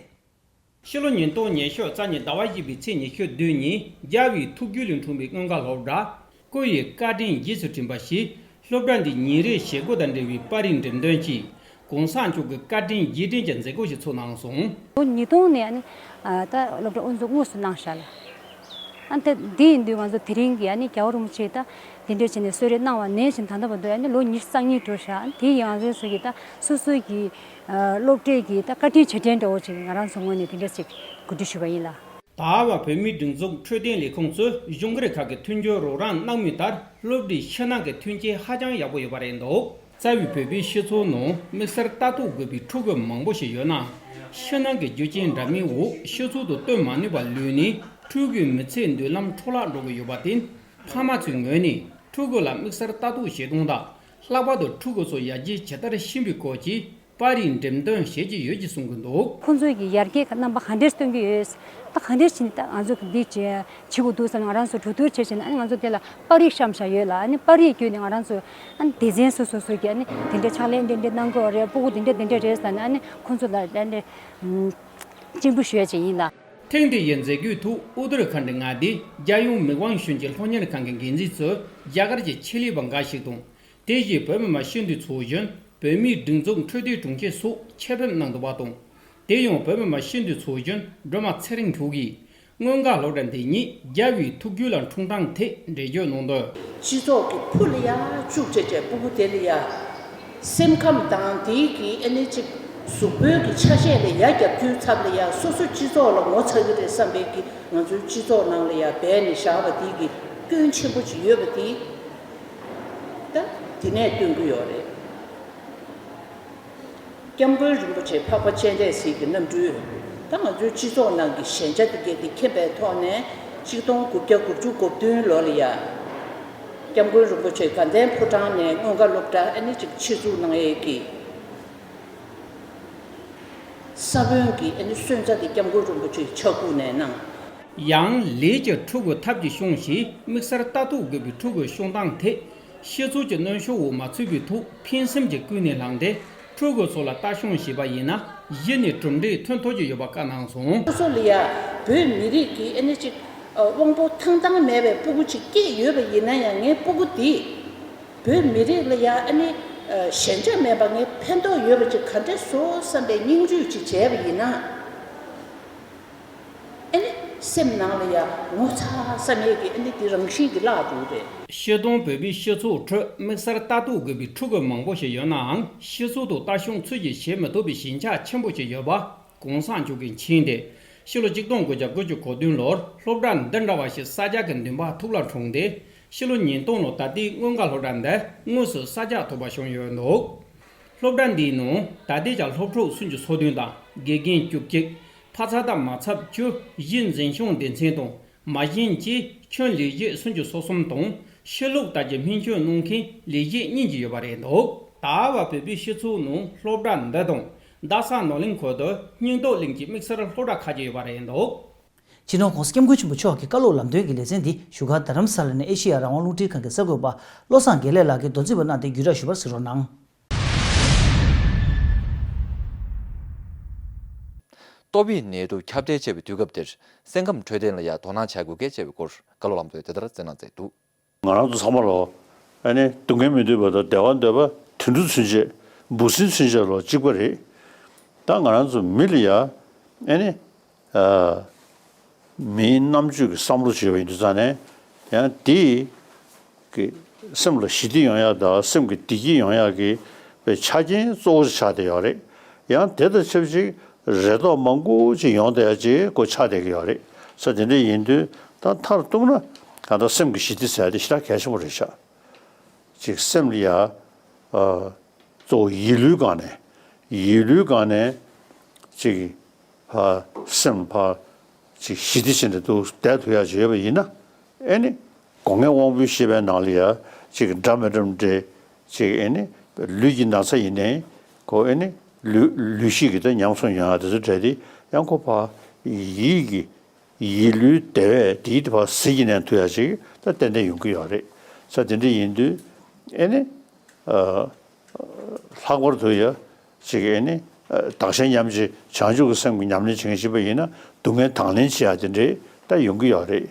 ཕྱི་ལོ་ཉིས་སྟོང་ཉི་ཤུ་རྩ་གཉིས་ཟླ་བ་བཞི་པའི་ཚེས་ཉི་ཤུ་བདུན་ཉིན་རྒྱལ་བའི་ཐུགས་རྒྱུད་ལས་འཁྲུངས་པའི་མངོན་དགའ་སློབ་གྲྭ་སྐུ་ཡི་བཀའ་དྲིན་རྗེས་སུ་དྲན་པ་ཞེས། སློབ་གྲྭ་འདིའི་ཉིན་རེའི་བྱེད་སྒོ་དང་འབྲེལ་བའི་པར་རིས་འགྲེམས་སྟོན་གྱིས་གུང་སེང་མཆོག་གི་བཀའ་དྲིན་རྗེས་དྲན་གྱི་མཛད་སྒོ་ཞིག་ཚོགས་གནང་སོང་། ལོ་ཉིས་སྟོང་ནས་ཨ་ནི་ཨ་ད་སློབ་གྲྭ་དབུ་འཛུགས་དངོས་སུ་གནང་བཞག་ལ། ཨ་ད་འདི་ཡིན་དུས་ང་ཚོ་དེ་རིང་གི་ཨ་ནི་རྒྱལ་བ་རིན་པོ་ཆེས་ད་དེ་འདྲ་བྱས་ནས་གསོལ་རས་གནང་བ་ནས་བཞིན་ད་ལྟ་བར་དུ་ཨ་ནི་ལོ་ཉི་ཤུ་རྩ་གཉིས་འགྲོ་བཞག། ཨ་ནི་དེ་ཡང་ང་ཚོའི་ཚོ་གི་ད་སོ་སོའི་གི་ཨ་སློབ་གྲྭའི་གི་ད་བཀའ་དྲིན་རྗེས་དྲན་འདྲ་བོ་ཅིག་ང་རང་ཚོ་ངོས་ནས་དེ་འདྲ་ཞིག་གོ་སྒྲིག་ཞུས་པ་ཡིན་ལ། ད་བར་བོད་མིའི་སྒྲིག་འཛུགས་འཕྲོད་བསྟེན་ལས་ཁུངས་ཚོས་གཞུང་སྒེར་ཁག་གི་མཐུན་འགྱུར་རོགས་རམ་གནང་མུས་ལྟར་སློབ་གྲྭའི་ཕྱི་ནང་གི་མཐུན་རྐྱེན་ཧ་ཅང་ཡག་པོ་ཡོད་པ་རེད་འདུག། རྩ་བའི་བོད་པའི་སྤྱི་ཚོགས་ནང་དམིགས་བསལ་ལྟ་རྟོག་དགོས་པའི་ཕྲུ་གུ་མང་པོ་ཞིག་ཡོད་ན། ཕྱི་ནང་གི་རྒྱུ་རྐྱེན་འདྲ་མིན་འོག་སྤྱི་ཚོགས་དང་བསྟུན་མ་ནུས་པར་ལུས་ནས་ཕྲུ་གུའི་མི་ཚེའི་མདུན་ལམ་འཕྲོ་བརླག་འགྲོ་གི་ཡོད་པར་བརྟེན། ཕ་མ་ཚོའི་ངོས་ནས་ཕྲུ་གུ་ལ་དམིགས་བསལ་ལྟ་རྟོག་བྱེད་སྟངས་དང་། ལྷག་པར་དུ་ཕྲུ་གུ་ཚོ་ཡར་རྒྱས་ཇི་ལྟར་ཕྱིན་པའི་སྐོར་གྱི་པར་རིས་འགྲེམས་སྟོན་བྱེད་ཀྱི་ཡོད་ཅེས་གསུང་གི་འདུག། ཁོང་ཚོས་ཀྱི་ཡར་རྒྱས་ཀྱི་རྣམ་པ་ག་འདྲས་སྟོན་གྱི་ཡོད། ད་ག་འདྲས་བྱས་ནས་ད་ང་ཚོ་གི་འདི་བྱེད་བྱེད་དགོས་འདུག་བསམ་ནས་ང་རང་ཚོ་གྲོས་བསྡུར་བྱས་བྱས་ནས་ཨ་ནི་ང་ཚོ་དེ་ལ་པར་རིས་བཤམས་བཞག་ཡོད་ལ། ཨ་ནི་པར་རིས་བརྒྱུད་ནས་ང་རང་ཚོ་ཨ་ནི་སྡེ་ཚན་སོ་སོ་སོ་གི་ཨ་ནི་དེ་འདྲས་ཕྱག་ལས་འདི་འདྲས་གནང་དགོས་རེད། སྤུ་གུ་འདི་འདྲས་འདི་འདྲས་རེད་ཟེར་ནས་ཨ་ནི་ཁོང་ཚོ་ལ་ཨ་ནི་སྤྱན་འབུལ་ཞུ་ཡ་ཅིག་ཡིན་ལ། ཐེངས་འདི་ཡི་མཛད་སྒོའི་ཐོག་ཨུ་ཏར་ཁཱན་ཌི་མངའ་སྡེའི་རྒྱལ་ཡོངས་མིག་དབང་གཞོན་སྐྱེས་སློབ་གཉེར་ཁང་གི་འགན་འཛིན་ཚོས་རྒྱ་གར་གྱི་ཆེད་ལས་པ་འགའ་ཞིག་དང་། དེ་བཞིན་བོད་མི་མང་སྤྱི་འཐུས་ཚོགས་གཞོན། བོད་མིའི་སྒྲིག་འཛུགས་འཕྲོད་བསྟེན་དྲུང་ཆེ་སོགས་ཆེད་ཕེབས་གནང་འདུག་པ་དང་། དེ་ཡང་བོད་མི་མང་སྤྱི་འཐུས་ཚོགས་གཞོན་སྒྲོལ་མ་ཚེ་རིང་མཆོག་གིས་མངོན་དགའ་སློབ་གྲྭ་འདི་ཉིད་རྒྱལ་བའི་ཐུགས་རྒྱུད་ལ་འཁྲུངས་སྟངས་ཐད་འགྲེལ་བརྗོད་གནང་དོན། སྤྱི་ཚོགས་ཀྱི་ཕུ་ལ་ཡ་བཅུག་བྱས་བྱས་སྤུ་གུ་དེ་ལ་ཡ། སེམས་ཁམས་དང་དེའི་གི་ཨ་ནི་གཅིག་གཟུགས་པོའི་གི་ཆ་ཤས་ལ་ཡ་རྒྱབ་རྒྱུའི་ཚབ་ལ་ཡ་སོ་སོ་སྤྱི་ཚོགས་ལ་ངོ་ཚ་གི་རེད་བསམ་པའི་གི་ང་ཚོའི་སྤྱི་ཚོགས་ནང་ལ་ཡ་སྦས་ནས་བཞག་པ་དེའི་གི་སྐྱོན་ཆེན་པོ་ཅིག་ཡོད་པ་དེ་ད་དེ་ནས་སྟོན་གི་ཡོད་རེད། སྐྱབས་མགོན་རིན་པོ་ཆེ་འཕགས་པ་སྤྱན་རས་གཟིགས་ཀྱི་རྣམ་སྤྲུལ། ད་ང་ཚོའི་སྤྱི་ཚོགས་ནང་གི་ཞན་ཆ་དེ་གས་དེ་མཁྱེན་པའི་ཐོག་ནས་ཆིག་སྟོང་དགུ་བརྒྱ་དགུ་བཅུ་གོ་བདུན་ལོ་ལ་ཡ། སྐྱབས་མགོན་རིན་པོ་ཆེ་དགའ་ལྡན་ཕོ་བྲང་ནས་མངོན་དགའ་སློབ་གྲྭ་ཨ་ནི་ཅིག་ཆེད་འཛུགས་གནང་ཡས་ཀྱི་ས་བོན་གྱི་ཨ་ནི་སོན་རྩ་དེ་སྐྱབས་མགོན་རིན་པོ་ཆེའི་ཕྱག་ཁུག་ནས་གནང་། ཡང་ལས་ཀྱི་ཕྲུ་གུ་ཐབས་ཀྱིས་སྐྱོང་ཞེས་དམིགས་བསལ་ལྟ་རྟོག་དགོས་པའི་ཕྲུ་གུ་སྐྱོང་སྟངས་ཐད། སྤྱི་ཚོགས་ཀྱི་གནོན་ཤུགས་འོག་མ་ཚུད་པའི་ཐོག་ཕན་སེམས་ཀྱིས་ཀུན་ནས་བསླངས་ཏེ་ཕྲུ་གུ་ཚོ་ལ་ལྟ་སྐྱོང་བྱས་པ་ཡིན་ན་གཞི་ནས་གྲུབ་འབྲས་ཐོན་ཐུབ་ཀྱི་ཡོད་པ་བཀའ་གནང་སོང་། སོ་སོ་ལ་ཡ་བོད་མི་རིགས་ཀྱི་ཨ་ནི་ཅིག་དབང་པོ་ཐང་ཐང་མེད་པའི་སྤུ་གུ་ཅིག་སྐྱེས་ཡོད་པ་ཡིན་ན་ཡང་ངའི་སྤུ་གུ་འདིས་བོད་མི་རིགས་ལ་ཡ་ཨ་ནི་ཞན་ཆ་མེད་པ་ངའི་ཕན་ཐོགས་ཡོད་པ་ཅིག་ག་འདྲས་བཟོ་བསམ་པའི་སྙིང་རུས་ཅིག་བྱས་པ་ཡིན་ན། ཨ་ནི་སེམས་ནང་ལ་ཡ་ངོ་ཚ་བསམ་ཡས་ཀྱི་ཨ་ནི་དེ་རང་བཞིན་གྱིས་བརླག་འགྲོ་གི་རེད། སྤྱིར་བཏང་བོད་པའི་སྤྱི་ཚོགས་ཁྲོད་དམིགས་བསལ་ལྟ་རྟོག་དགོས་པའི་ཕྲུ་གུ་མང་པོ་ཞིག་ཡོད་ནའང་སྤྱི་ཚོགས་ཐོག་ལྟ་སྐྱོང་ཚུལ་གྱིས་བྱེད་མི་ཐུབ་པའི་ཞན་ཆ་ཆེན་པོ་ཞིག་ཡོད་པ་གོང་ས་མཆོག་གིས་མཁྱེན་ཏེ། ཕྱི་ལོ་ཆིག་སྟོང་དགུ་བརྒྱ་དགུ་བཅུ་གོ་བདུན་ལོར་སློབ་གྲྭ་འདི་འདྲ་བ་ཞིག་གསར་རྒྱག་གི་འདུན་པ་ཐུགས་ལ་འཁྲུངས་ཏེ། ཕྱི་ལོ་ཉིས་སྟོང་ལོར་ད་ལྟའི་མངོན་དགའ་སློབ་གྲྭ་འདི་དངོས་སུ་གསར་རྒྱག་ཐུབ་པ་བྱུང་ཡོད་འདུག། སློབ་གྲྭ་འདིའི་ནང་ད་ལྟའི་ཆར་སློབ་ཕྲུག་སུམ་ཅུ་སོ་བདུན་དང་དགེ་རྒན་བཅུ་གཅིག། ཕ་ཚ་དང་མ་ཚབ་བཅུ། གཞིས་འཛིན་སྐྱོང་སྡེ་ཚན་དང་མ་བྱན་བཅས་ཁྱོན་ལས་བྱེད་སུམ་ཅུ་སོ་གསུམ་དང་ཕྱི་ལུགས་དར་རྒྱས་སྨན་བཅོས་གནང་མཁན་ལས་བྱེད་གཉིས་ཀྱི་ཡོད་པ་རེད་འདུག། ད་བར་བོད་པའི་སྤྱི་ཚོགས་ནང་སློབ་གྲྭ་འདི་དང་རྡ་ས་ནོར་གླིང་ཁུལ་དུ་སྙིང་སྟོབས་གླིང་གི་དམིགས་བསལ་སློབ་གྲྭ་ཁག་ཅིག་ཡོད་པ་རེད་འདུག། སྤྱི་ནོར་༸གོང་ས་༸སྐྱབས་མགོན་ཆེན་པོ་མཆོག་གི་བཀའ་སློབ་ལམ་སྟོན་གྱི་ལེ་ཚན་འདི་བཞུགས་སྒར་རྡ་རམ་ས་ལ་ནས་ཨེ་ཤེ་ཡ་རང་དབང་རླུང་འཕྲིན་ཁང་གི་གསར་འགོད་པ་བློ་བཟང་དགེ་ལེགས་ལགས་ཀྱིས་མདོ་འཛིན་པ་གནང་སྟེ་བརྒྱུད་བསྒྲགས་ཞུ་བར་གཟིགས་རོགས་གནང་། ཏོག་དབྱིབས་ནད་དུག་ཁྱབ་གདལ་ཆེ་བའི་དུས་སྐབས་འདིར་སེམས་ཁམས་འཕྲོད་བསྟེན་ལ་ཡང་དོ་སྣང་བྱ་དགོས་གལ་ཆེ་བའི་སྐོར་བཀའ་སློབ་ལམ་སྟོན་དེ་ལྟར་སྩལ་གནང་མཛད་འདུག། ང་རང་ཚོ་ཚང་མ་ལོ། ཨ་ནི་སྡུག་བསྔལ་མི་འདོད་པ་དང་བདེ་བ་འདོད་པ། དུད་འགྲོ་ཚུན་ཆད། འབུ་སྲིན་ཚུན་ཆད་ལོ་གཅིག་པ་རེད། ད་ང་རང་ཚོ་མི་ལ་ཡ། ཨ་ནི། ཨ། མིའི་རྣམ་དཔྱོད་ཀྱི་བསམ་བློ་བྱེད་པ་ཡིན་དུས་ཙང་ནས། ཡང་དེ་གི་སེམས་ལ་ཞི་བདེ་ཡོང་ཡག་དང་སེམས་ཀྱི་བདེ་སྐྱིད་ཡོང་ཡག་གི་ཆ་རྐྱེན་གཙོ་བོ་ཆགས་བསྡད་ཡོད་རེད། ཡང་དེ་དང་ཆབས་ཅིག་རེ་དོགས་མང་པོ་ཅིག་ཡོང་བསྡད་ཡག་ཅིག་ཁོ་ཆགས་བསྡད་ཀྱི་ཡོད་རེད། ས་དེ་འདྲ་ཡིན་དུས་ད་མཐར་གཏུགས་ན་གང་ལྟར་སེམས་ཀྱི་ཞི་བདེ་ཟེར་ཡག་དེ་ཞེ་དྲག་གལ་ཆེན་པོ་རེད་ཤག། ཅིག་སེམས་ལ་ཡ། ཨ། གཙོ་བོ་ཡིད་བློའི་སྒང་ནས། ཡིད་བློའི་སྒང་ནས་ཅིག་ཕ་སེམས་ཕ་ཅིག་ཞི་བདེ་ཅན་དུ་བསྡད་ཐུབ་ཡག་ཅིག་ཡོད་པ་ཡིན་ན། ཨེ་ནི་སྒོ་ལྔའི་དབང་པོའི་ཤེས་པའི་ནང་ལ་ཡ་ཅིག་འདྲ་མི་འདྲ་འདྲེ་ཅིག་ཨེ་ནི་ལུས་ཀྱི་ན་ཚ་ཡིན་ནའི་ཁོ་ཨེ་ནི་ལུས་ལུས་ཤེས་ཀྱི་ད་ཉམས་སུ་མྱོང་ཡག་དེ་ཚོ་འདྲ་དེ་ཡང་ཁོ་ཕ་ཡིད་ཀྱི། ཡིད་བློའི་བདེ་བས་དེའི་བར་ཟིལ་གྱིས་མནན་ཐུབ་ཡ་ཅིག་ད་ཏན་ཏན་ཡོང་གི་ཡོད་རེད། ས་དེ་འདྲ་ཡིན་དུས་ཨེ་ནི། ལྷག་པར་དུ་ཡ་ཅིག་ཨེ་ནི། བདག་གཞན་མཉམ་བརྗེ་བྱང་ཆུབ་ཀྱི་སེམས་ཀྱི་ཉམས་ལེན་བྱེད་མཁན་ཞིག་པ་ཡིན་ན་སྡུག་བསྔལ་དང་ལེན་བྱེད་ཡ་དེ་འདྲའི་ད་ཡོང་གི་ཡོད་རེད།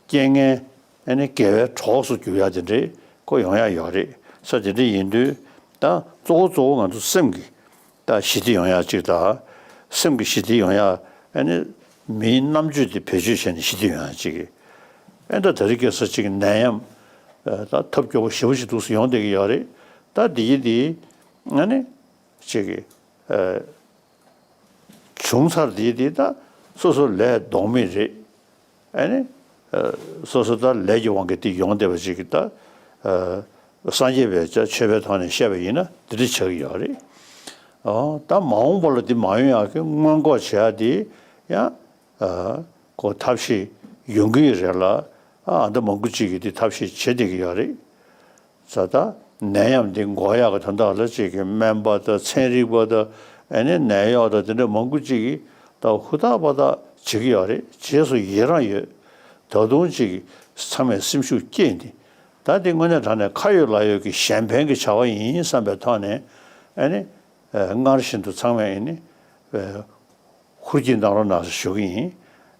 རྐྱེན་ངན་ཨེ་ནི་དགེ་བའི་གྲོགས་སུ་འགྱུར་ཡ་དེ་འདྲའི་ཁོ་ཡོང་ཡ་ཡོད་རེད། ས་དེ་འདྲ་ཡིན་དུས་ད་གཙོ་བོ་གཙོ་བོ་ང་ཚོ་སེམས་ཀྱི་ད་ཞི་བདེ་ཡོང་ཡ་གཅིག་དང་། སེམས་ཀྱི་ཞི་བདེ་ཡོང་ཡ་ཨེ་ནི་མིའི་རྣམ་དཔྱོད་དེ་བེད་སྤྱོད་བྱས་ནས་ཞི་བདེ་ཡོང་ཡ་གཅིག་ཨེ་ད་དེ་རིང་ཁ་སང་གཅིག་ནད་ཡམས་ད་ཐབས་སྐྱོ་པོ་ཞེ་པོ་ཞིག་འདུག་སེ་ཡོང་བསྡད་ཀྱི་ཡོད་རེད། ད་འདི་ཡི་འདི་ཨེ་ནི་གཅིག་བྱུང་ཚར་དེ་དེ་ད་སོ་སོ་ལས་ལྡོག་མེད་རེད། ཨ་ནི། སོ་སོ་ད་ལས་ཀྱི་དབང་གིས་དེ་ཡོང་བསྡད་པ་ཅིག་གིས་ད། སངས་རྒྱས་པའི་ཆོས་པའི་ཐོག་ནས་བཤད་པ་ཡིན་ན་དེ་འདྲ་ཆགས་ཀྱི་ཡོད་རེད། ཨོ་ད་མ་འོངས་པ་ལ་དེ་མ་ཡོང་ཡག་གི་སྔོན་འགོག་བྱེད་ཡག་དེ་ཡང་། ཁོ་ཐབས་ཤེས་ཡོང་གི་རེད་ལ། ཨ་ད་མང་པོ་ཅིག་གིས་དེ་ཐབས་ཤེས་བྱེད་བསྡད་ཀྱི་ཡོད་རེད། ས་ད་ནད་ཡམས་འདི་འགོག་ཡག་གི་དོན་དག་ལ་ཅིག་གི་སྨན་པ་དང་ཚན་རིག་པ་དང་ཨ་ནི་ནད་གཡོག་དང་དེ་འདྲ་མང་པོ་ཅིག་གིས་ད་ཧུར་ཐག་པ་ཐག་བྱེད་ཀྱི་ཡོད་རེད། རྗེས་སུ་ཡི་རང་ཡོད། ད་དུང་ཅིག་ཚང་མས་སེམས་ཤུགས་བསྐྱེད་ནས་ད་འདི་དངོས་གནས་དྲང་གནས་ཁ་ཡོད་ལག་ཡོད་ཀྱི་གཞན་ཕན་གྱི་བྱ་བ་ཡིན་བསམ་པའི་ཐོག་ནས་ཨ་ནི་སྔར་བཞིན་དུ་ཚང་མས་ཨ་ནི། ཧུར་གྱིས་གནང་རོགས་གནང་ཞེས་ཞུ་གི་ཡིན།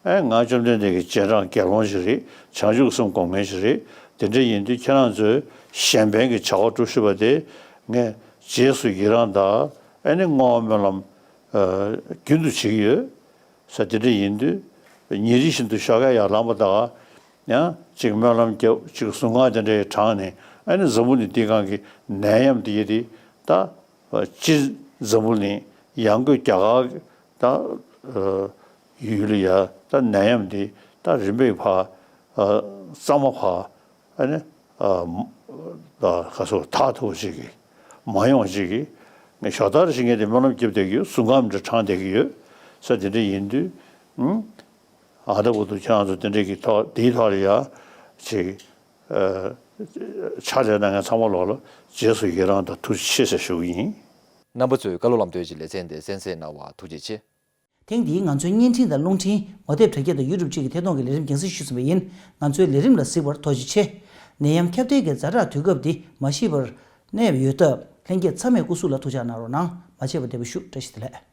ཨེ་ང་བཅོམ་ལྡན་འདས་ཀྱི་རྗེས་འབྲང་དགེ་སློང་ཞིག་རེད། བྱང་ཆུབ་སེམས་སྒོམ་མཁན་ཞིག་རེད། དེ་འདྲ་ཡིན་དུས་ཁྱེད་རང་ཚོས་གཞན་ཕན་གྱི་བྱ་བ་སྒྲུབ་ཤེས་པ་དེ་ངས་རྗེས་སུ་ཡི་རང་དང་ཨེ་ནི་བསྔོ་བ་སྨོན་ལམ་རྒྱུན་དུ་བྱེད་ཀྱི་ཡོད། ས་དེ་འདྲ་ཡིན་དུས་ཉིན་རེ་བཞིན་དུ་ཞོགས་ཀས་ཡར་ལངས་པ་དང་ཡང་ཅིག་སྨོན་ལམ་རྒྱབ་ཅིག་གཟུངས་སྔགས་དེ་འདྲ་བགྲངས་ནས་ཨེ་ནི་འཛམ་བུ་གླིང་འདི་སྒང་གི་ནད་ཡམས་དེ་ཡི་དེ་ད། སྤྱིར་འཛམ་བུ་གླིང་ཡང་སྒོས་རྒྱ་གར་དང་ཡུལ་ལ་ཡ་ད་ནད་ཡམས་འདི་ད་རིམ་པས་ཕར་གཙང་མ་ཕར་ཨ་ནི་ད་ག་སོ་ཐག་ཐུག་ཅིག་གི་མ་ཡོང་ཅིག་གི་ངས་ཞོགས་ཐར་ཞིག་ངས་དེ་སྨོན་ལམ་རྒྱབ་བསྡད་ཀྱི་ཡོད། གཟུངས་སྔགས་འདྲ་བགྲངས་བསྡད་ཀྱི་ཡོད། ས་དེ་འདྲ་ཡིན་དུས་ཨ་ད་བར་དུ་ཁྱེད་རང་ཚོ་དེ་འདྲ་གི་ཐོག་དེའི་ཐོག་ལ་ཡ་ཅིག་ཕྱག་ལས་གནང་མཁན་ཚང་མ་ལོག་ལ་རྗེས་སུ་ཡི་རང་དང་ཐུགས་རྗེ་ཆེ་ཟེར་ཞུ་གི་ཡིན། རྣམ་པ་ཚོས་བཀའ་སློབ་ལམ་སྟོན་གྱི་ལེ་ཚན་འདི་གསན་གཟིགས་གནང་བར་ཐུགས་རྗེ་ཆེ། ཐེངས་འདིའི་ང་ཚོའི་བརྙན་འཕྲིན་དང་རླུང་འཕྲིན་ངོ་དེབ་དྲ་རྒྱ་དང་ཡུ་ཊུབ་བཅས་ཀྱི་ཐད་གཏོང་གི་ལས་རིམ་རྒྱང་སྲིང་ཞུས་ཟིན་པ་ཡིན། ང་ཚོའི་ལས་རིམ་ལ་གཟིགས་པར་ཐུགས་རྗེ་ཆེ། ནད་ཡམས་ཁྱབ་གདལ་གྱི་ཛ་དྲག་དུས་སྐབས་འདི་མ་ཤེས་པར་གནས་ཡོད་སྟབས་ལྷན་རྒྱས་ཚང་མས་སྐུ་གཟུགས་ལ་ཐུགས་ཅག་གནང་རོགས་གནང་། མ་བརྗེད་པར་བདེ་པོ་བཞུགས། བཀྲ་ཤིས་བདེ་ལེགས།